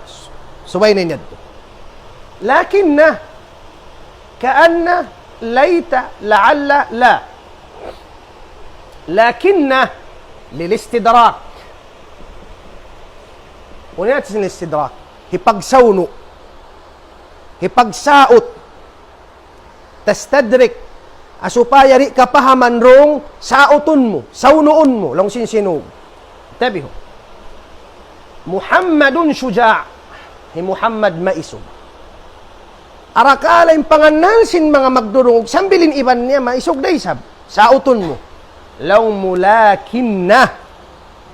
subay na niya to. لكن، كأن، ليت، لعل، لا. لكن للاستدراك. Unu in hāti sin istidrak? Hipagsawnu'. Hipagsaut. Tastadrik. Ah, supaya di' kapahaman duun sautun mu, sawnuun mu, laung sin Sinug. Tabihu. محمد شجاع. Hi Muhammad maisug. Arakala' in pangannal sin manga magdurungug sambil in iban niya maisug da isab. Sautun mu. Laung mu لكن.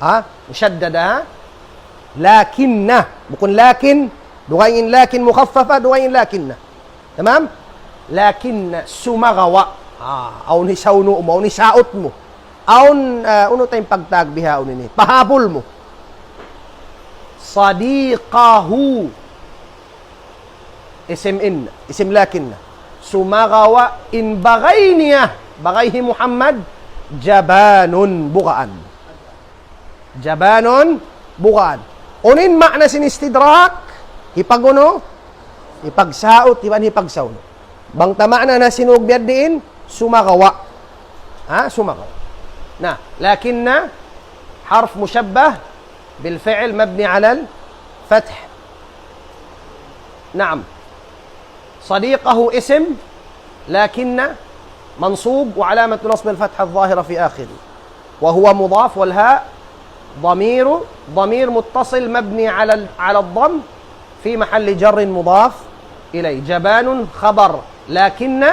Ha? Mushaddada, ha? لكن. Bukun لكن. Dugaing in لكن mukhaffafa, dugaing in لكن. Tamam? لكن, sumagawa'. Ah, awn hisawnu' mu, awn hisaut mu. Awn, ah, unu ta in pagtawag bihaun ini? Pahabul mu. صديقه. Isim in, isim لكن. Sumagawa' in bagay niya, bagay hi Muhammad, جبان, bugaan. جبان, bugaan. Unu in ma'na sin istidrak? Hipag-unu? Hipagsaut, iban hipagsawnu'. Bang ta ma'na na Sinug biya' diin, sumagawa'. Ha? Sumagawa'. Na, لكن حرف مشبه بالفعل مبني على الفتح. نعم. صديقه اسم، لكن منصوب وعلامة نصبه الفتحة الظاهرة في آخره، وهو مضاف، والهاء ضمير، ضمير متصل مبني على ال-، على الضم في محل جر مضاف إليه. جبان خبر، لكن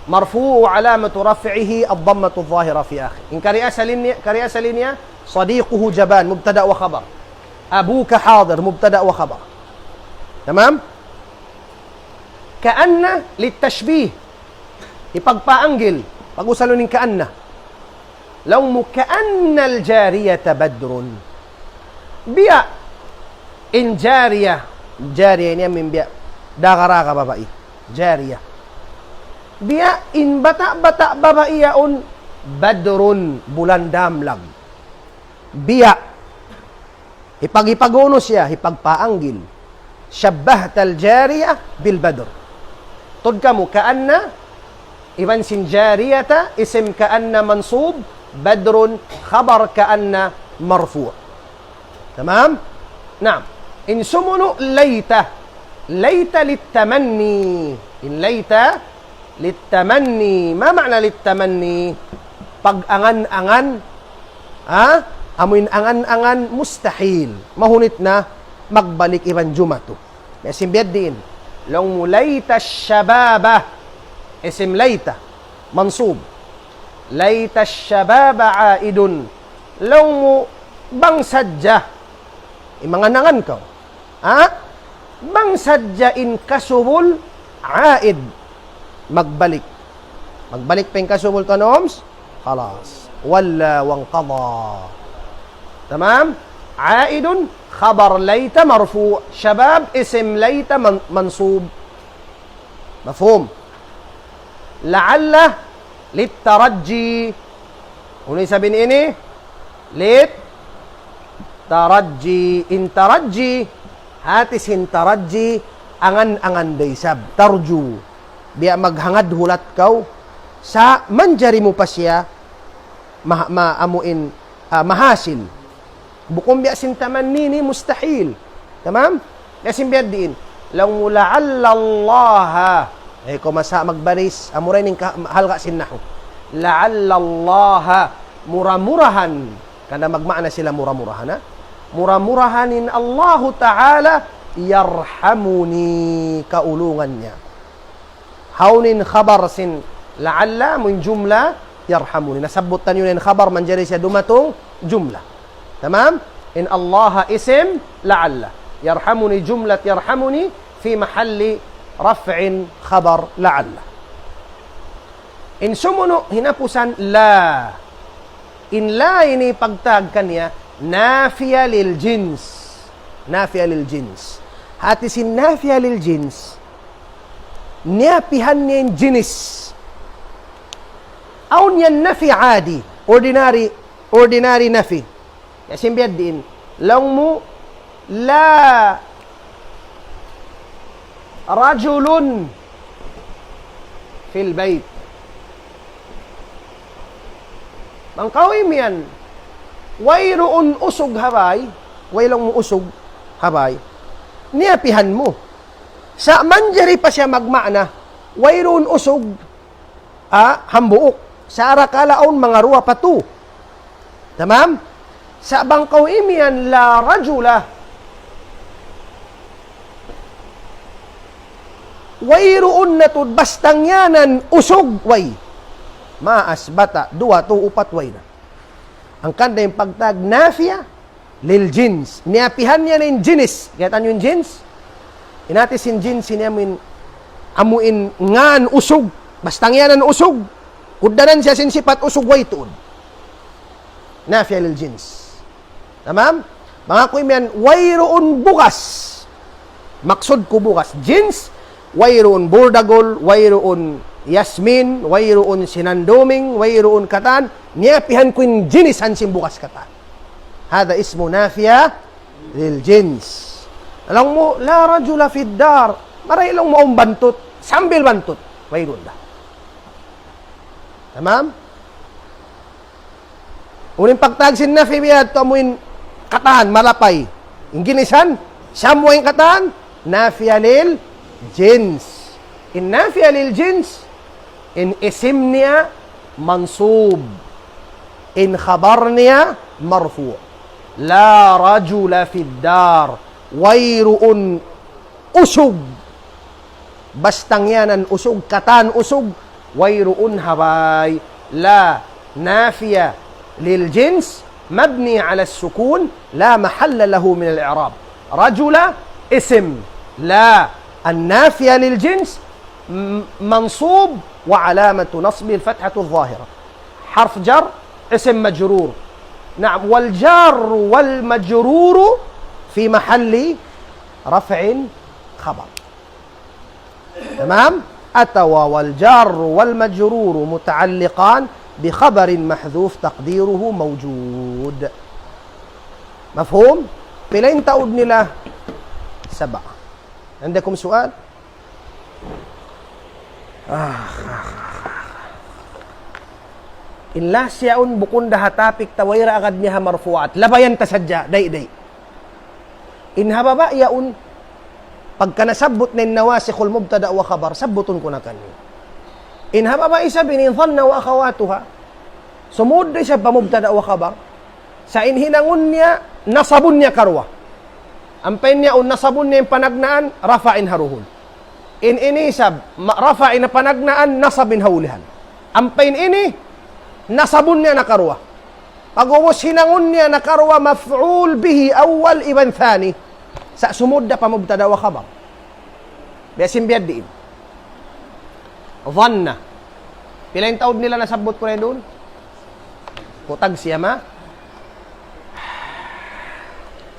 مرفوع وعلامة رفعه الضمة الظاهرة في آخره. In kari asal niya, kari asal niya, صديقه جبان، مبتدأ وخبر. أبوك حاضر، مبتدأ وخبر. Tamam? كأن للتشبيه. Hipagpaanggil. Pag-usalun in كأن. Laung mu كأن الجارية بدر. Biya' in jariya. Jariya ini amu in biya' daga-daga babai. Jariya. Biya' in bata'-bata' babai yaun بدر, bulan damlag. Biya'. Hipag-, hipag-unu siya, hipagpaanggil. شبهت الجارية بالبدر. Tuud kamu, كأن, iban sin جارية, isim كأن منصوب, بدر, خبر كأن مرفوع. Tamam? Naam. In sumunu' ليت. ليت للتمني. In ليت للتمني. ما معنى للتمني؟ Pag-angan-angan. Ha? Amu in angan-angan mustahil. Mahunit na magbalik iban jumatu. Biya' sin biya' diin. Laung mu ليت الشباب. Isim ليت. Mansub. ليت الشباب عائد. Laung mu bang sadja. Imangan-angan kaw. Ha? Bang sadja in kasubul Aid, magbalik. Magbalik pa in kasubul tanums, khalas. Walla wanqada. Tamam? Aidun, khabar laita marfu', shabab, isim laita man-, mansub. Mafhum? La'alla littaraji. Unu isab ini? Littaraji. In taraji, hati sin taraji, angan-angan da isab. Tarju. Biya' maghangad hulat kaw, sa' manjari mu pa siya, ma-, ma-, amuin, ah, mahasil. Bukun biya' sin tamanni ini mustahil. Tamam? Biya' sin biya' diin. Laung mu la'allallaha. Eh, kaw masa magbaris. Amura in ka-, halga' sin nahu. La'allallaha. Mura-murahan. Karna' magmaana sila mura-murahan, ha? Mura-murahan in Allahu Ta'ala yarhamuni, kaulungan niya. Hawnu in khabar sin la'alla, amun jumla, yarhamuni. Nasabbut taniyu na in khabar manjari siya dumatung jumla. Tamam? In Allaha isim la'alla. Yarhamuni jumlat yarhamuni fi mahalli raf'in khabar la'alla. In sumunu' hinapusan la. In la ini pagtag kaniya nafiya lil jins. Nafiya lil jins. Hati sin nafiya lil jins, niyapihan niya in jinis. Awn yan nafi adi, ordinary, ordinary nafi. Ya sin biya' diin. Laung mu la rajulun fil bayt. Bang kaw imiyan, wayruun usug ha bay, way laung mu usug ha bay. Niyapihan mu. Sa' manjari pa siya magmaana, wayruun usug, ah, hambuuk. Sa' arakala' awn manga duwa pa tu. Tamam? Sa' bang kaw imiyan la rajula. Wayruun na tuud bastang yanan usug, way. Ma asbata, duwa, tu, upat, way na. Hangkan da in pagtag nafiya lil jins. Niyapihan niya na in jinis. Kiyata' niyu in jins? In hati sin jins ini amu in, amu in ngan usug. Bastang yanan usug. Kugdanan siya sin sipat usug, way tuud. Nafiya lil jins. Tamam? Bang aku imiyan, wayruun bugas. Maksud ku bugas. Jins, wayruun burdagul, wayruun yasmin, wayruun sinanduming, wayruun katan. Niyapihan ku in jinis sin bugas katan. Hada ismu nafiya lil jins. Laung mu, la rajula fid dar. Marayaw laung mu awn bantut. Sambil bantut. Wayruun da. Tamam? Unu in pagtag sin nafi biya' ha yan, amu in katan, malapay. In ginisan, samuwa in katan, nafiya lil jins. In nafiya lil jins, in isim niya mansub. In khabar niya marfu'. La rajula fid dar. Wayruun usug. Bastang yanan usug, katan usug, wayruun ha bay. La nafiya lil jins, mabni ala sukun, la mahalla lahu min al i'rab. Rajula isim, la an nafiya lil jins, m-, mansub, wa alamatu nasbi al fathatu zahira. Harf jar, isim majrur. Naam, wal jarru wal majruru fi mahalli raf'in khabar. Tamam? Atawa wal jarru wal majruru muta'alliqan bi khabarin mahdhuf taqdiruhu mawjud. Mafhum? Pila in taud nila? Saba'. Indakum su'al? Ah, ah, ah, ah. In last yaun bukun da ha topic ta, way ra agad niya ha marfu'at. Labayan ta sadja, day, day. In ha baba' yaun, pagka nasabbut na in nawasikhul mubtada' wa khabar, sabbutun ku na kaniyu. In ha baba' isab ini, in dhanna wa akhawatuha. Sumud da isab pa mubtada' wa khabar. Sa' in hinangun niya, nasabun niya karuwa. Ampa in yaun nasabun niya in panagnaan, rafa' in ha duhul. In ini isab, ma-, rafa' in panagnaan, nasab in ha ulihan. Ampa in ini, nasabun niya nakaruwa. Pag'ubus hinangun niya nakaruwa maf'ul bihi awwal iban thani. Sa' sumud da pa mubtada' wa khabar. Biya' sin biya' diin. Dhanna. Pila in taud nila nasabbut ku na duun? Kutag siya ma.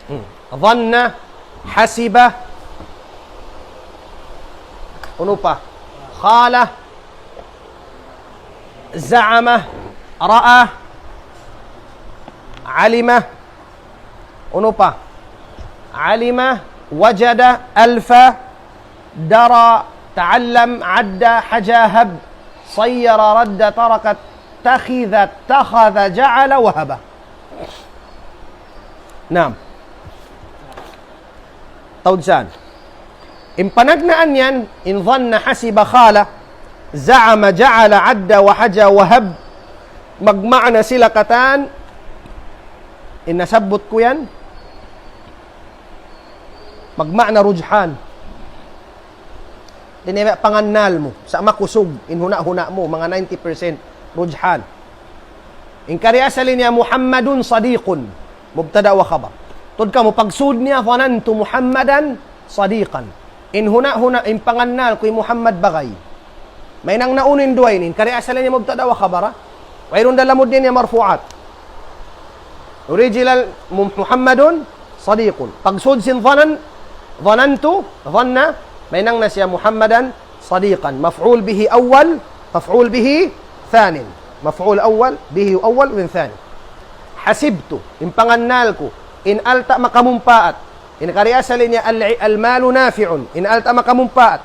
Hmm. Dhanna, hasiba. Unu pa? Khala, za'ama, ra'a, alima. Unu pa? Alima, wajada, alfa, dara, ta'allam, adda, haja, hab, sayyara, radda, taraka, takhidha, takhadha, ja'ala, wahaba. Naam. Taud san. In panagnaan yan, in dhanna, hasiba, khala, za'ama, ja'ala, adda, wa haja, wa hab, magmaana sila katan, in nasabbut ku yan, magmaana rujhan. Di' na pangannal mu, sa' makusug, in huna'-huna' mu, manga ninety percent, rujhan. In kari asal niya Muhammadun sadiqun, mubtada wa khabar. Tuud kamu, pagsud niya, dhanantu Muhammadan sadiqan. In huna'-huna', in pangannal ku hi Muhammad bagay. Mahinang na unu in duwa ini, in kari asal niya mubtada wa khabar, ha? Wayruun da lamud niya marfu'at. Original, Mu-, Muhammadun sadiqun. Pagsud sin dhanan, dhanantu, dhanna, mahinang na siya Muhammadan sadiqan. Maf'ul bihi awwal, maf'ul bihi thanin. Maf'ul awwal, bihi awwal, wa thani. Hasibtu, in pangannal ku, in alta' makamumpaat. In kari asal niya al-, al-malu nafi'un, in alta' makamumpaat.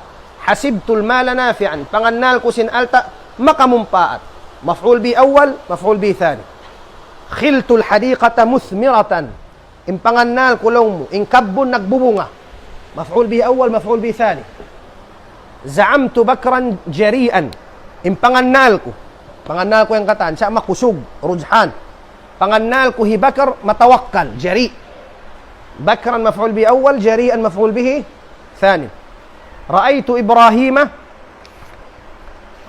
Hasibtul mala nafi'an, pangannal ku sin alta' makamumpaat. Maf'ul bihi awwal, maf'ul bihi thani. Khiltul hadiqata muthmiratan. In pangannal ku laung mu, in kabbun nagbubunga. Maf'ul bihi awwal, maf'ul bihi thani. Za'amtu Bakran jari'an. In pangannal ku. Pangannal ku yan katan, sa' makusug, rujhan. Pangannal ku hi Bakar matawakkal, jari'. Bakran maf'ul bihi awwal, jari'an maf'ul bihi thani. Ra'aytu Ibrahima,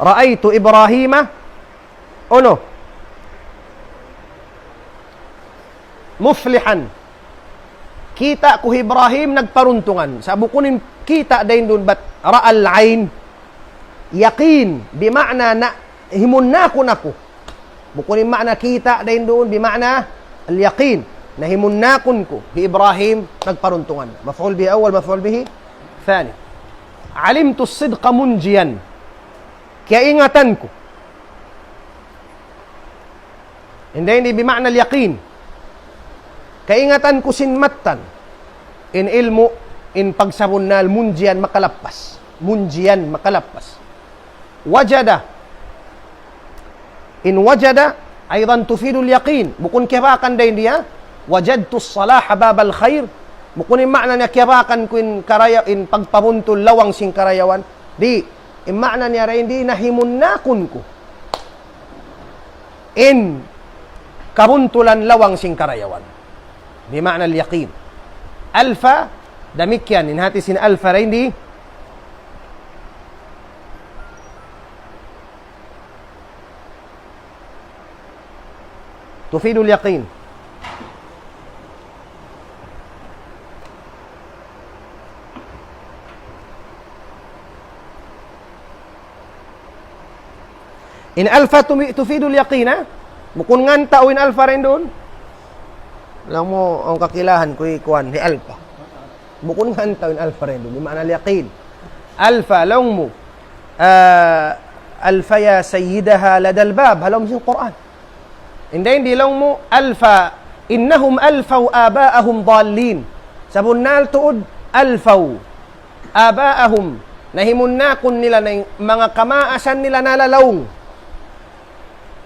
ra'aytu Ibrahima, unu? Muflihan. Kita' ku hi Ibrahim nagparuntungan. Sa' bukun in kita' dayn duun bat ra'al ayn. Yaqin, bima'na na himunnakun aku. Bukun in ma'na kita' dayn duun, bima'na al-yaqin. Nahimunnakun ku hi Ibrahim nagparuntungan. Maf'ul bihi awwal, maf'ul bihi thani. Alimtu as-sidqa munjiyan. Kiyaingatan ku. Inda ini bima'na al-yaqin. Kaingatan ku sin mattan. In ilmu', in pagsabunnal, munjiyan makalappas. Munjiyan makalappas. Wajada. In wajada, aydan tufidul yaqin. Bukun kiyabakan dayn di ha. Wajadtu as-salaha babal khair. Bukun in ma'na niya kiyabakan ku in karaya-, in pagpabuntul lawang sin karayawan. Di'. In ma'na niya dayn di nahimunnakun ku in kabuntulan lawang sin karayawan. Bima'na al-yaqin. Alfa, damikkiyan, in hati sin alfa dayn di. Tufidul yaqin. In alfa tumi-, tufidul yaqina, bukun nganta' in alfa dayn duun. Laung mu, awn kakilahan ku hi kuwan, hi alfa. Bukun nganta' in alfa dayn duun, bima'na al-yaqin. Alfa, laung mu, ah, alfa ya sayyidaha ladal bab, ha lawm sin Qur'an. Inda in di laung mu, alfa, innahum alfaw aba'ahum dallin. Sabunnal tuud, alfaw aba'ahum. Nahimunnakun nila na in manga kamaasan nila nalalaung.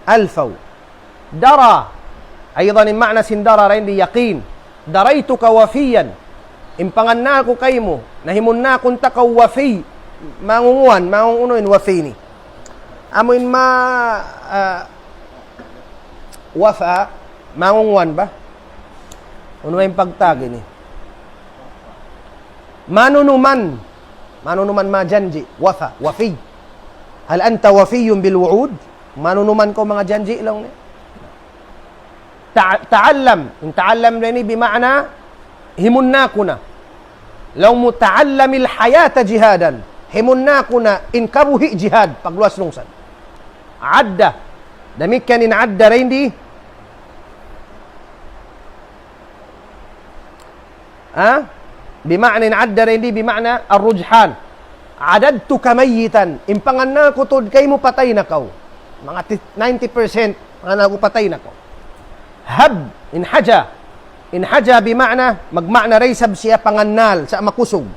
Alfaw. Dara. Aydan in ma'na sin dara dayn di yaqin. Daraytuka wafiyan. In pangannal ku kaymu. Nahimunnakun ta kaw wafi. Mangunguan, mangunguan in wafi ini. Amu in ma, ah, wafa, mangunguan ba? Unu in pagtawag ini? Manunuman. Manunuman majanji'. Wafa, wafi. Hal anta wafiyun bil wu'ud? Manunuman kaw manga janji' laung niya. Ta-, ta'allam. In ta'allam dayn di bima'na himunnaku na. Laung mu ta'allamil hayata jihadan. Himunnal ku na in kabuhi' jihad, pagluwas lungsan. Adda. Damikkiyan in adda dayn di. Ha? Bima'na in adda dayn di, bima'na ar-rujhan. Adadtuka mayyitan. In pangannal ku tuud kaymu patay na kaw. Manga ti-, ninety percent, pangannal ku patay na kaw. Hab, in haja. In haja bima'na, magma'na da isab siya pangannal, sa' makusug.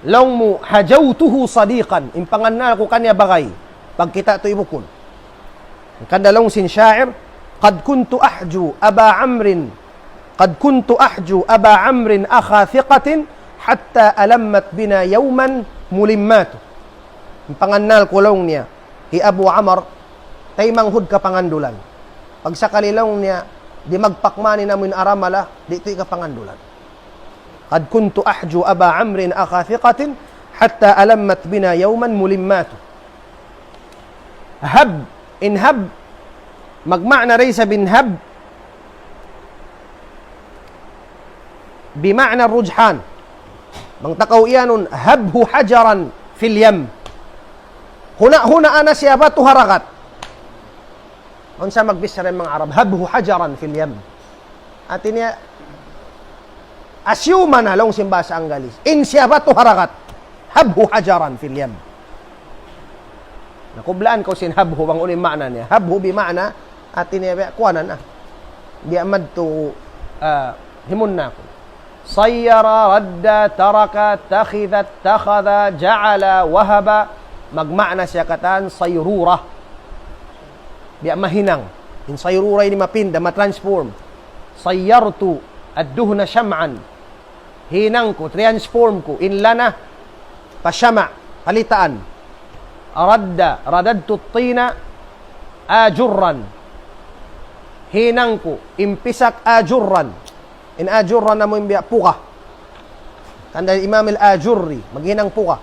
Laung mu, hajawtuhu sadiqan. In pangannal ku kaniya bagay. Pagkita' tu ibukun. Hangkan da laung sin sha'ir, قد كنت أحجو أبا عمرو، قد كنت أحجو أبا عمرو أخا ثقة، حتى ألمت بنا يوما ملمات. In pangannal ku laung niya, hi Abu Amr, taymanghud kapangandulan. Pagsakali laung niya, di' magpakmani namu' in aramala, di' tu kapangandulan. قد كنت أحجو أبا عمرو أخا ثقة حتى ألمت بنا يوما ملمات. Hab, in hab, magma'na da isab in hab, bima'na rujhan. Bang ta kaw iyanun, هبه حجرا في اليم. Huna-hunaa na siya batu ha dagat. Unsa magbichara in manga Arab, هبه حجرا في اليم. Hati niya, assume na laung sin bahasa Anggalis. In siya batu ha dagat. هبه حجرا في اليم. Na kublaan kaw sin هبه, bang unu in ma'na niya. هبه bima'na, hati niya, biya' kuwanan na. Biya' madtu, ah, himunnal ku. صير، رد، ترك، اتخذ، اتخذ، جعل، وهب. Magma'na siya katan sayrura. Biya' mahinang. In sayrura ini mapinda, matransform. صيرت الدهن شمعا. Hinang ku, transform ku. In lana, pa shama', palitaan. رد، رددت الطين آجرا. Hinang ku, in pisak آجرا. In آجرا amu in biya' puka. Hangkan da Imam al-Ajurri, maghinang puka.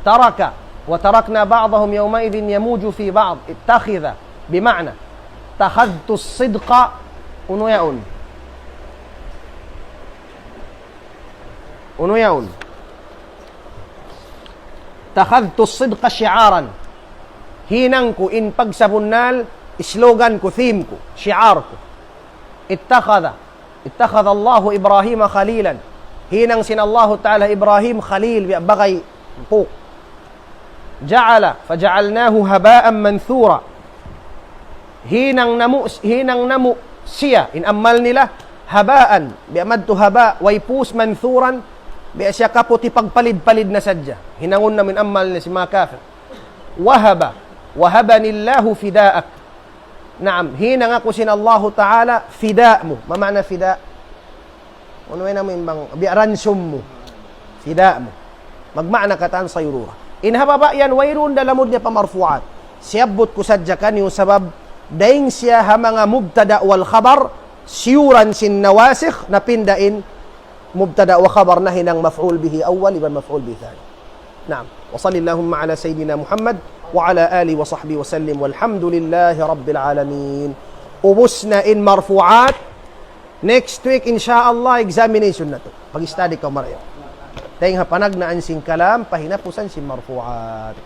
ترك، وتركنا بعضهم يومئذ يموج في بعض. اتخذ, bima'na. اتخذت الصدق, unu yaun? Unu yaun? اتخذت الصدق شعارا. Hinang ku in pagsabunnal, slogan ku, theme ku, shi'ar ku. اتخذ، اتخذ الله إبراهيم خليلا. Hinang sin Allahu Ta'ala Ibrahim khalil, biya' bagay puk. جعل، فجعلناه هباء منثورا. Hinang namu', hinang namu' siya, in amal nila, habaan, biya' madtu haba', way pūs, manthūran, biya' siya kaput hipagpalid-palid na sadja. Hinangun namu' in amal nila sin manga kafir. وهب، وهبني الله فداءك. Naam, hinang aku sin Allahu Ta'ala, fida mu. Ma ma'na fida? Unu way namu' in bang, biya' ransom mu. Fida mu. Magma'na katan sayrura. In ha baba' yan, wayruun da lamud niya pa marfu'at. Siyabbut ku sadja kaniyu sabab, dayn siya ha manga mubtada wal khabar, siyuran sin nawasikh, napinda in mubtada wa khabar nahinang maf'ul bihi awwal, iban maf'ul bihi thani. Naam. وصل اللهم على سيدنا محمد وعلى آله وصحبه وسلم والحمد لله رب العالمين. Ubus na in marfu'at. Next week, insha Allah, examination natu'. Pag-study kaw marayaw. Dayn ha panagnaan sin kalam, pahinapusan sin marfu'at.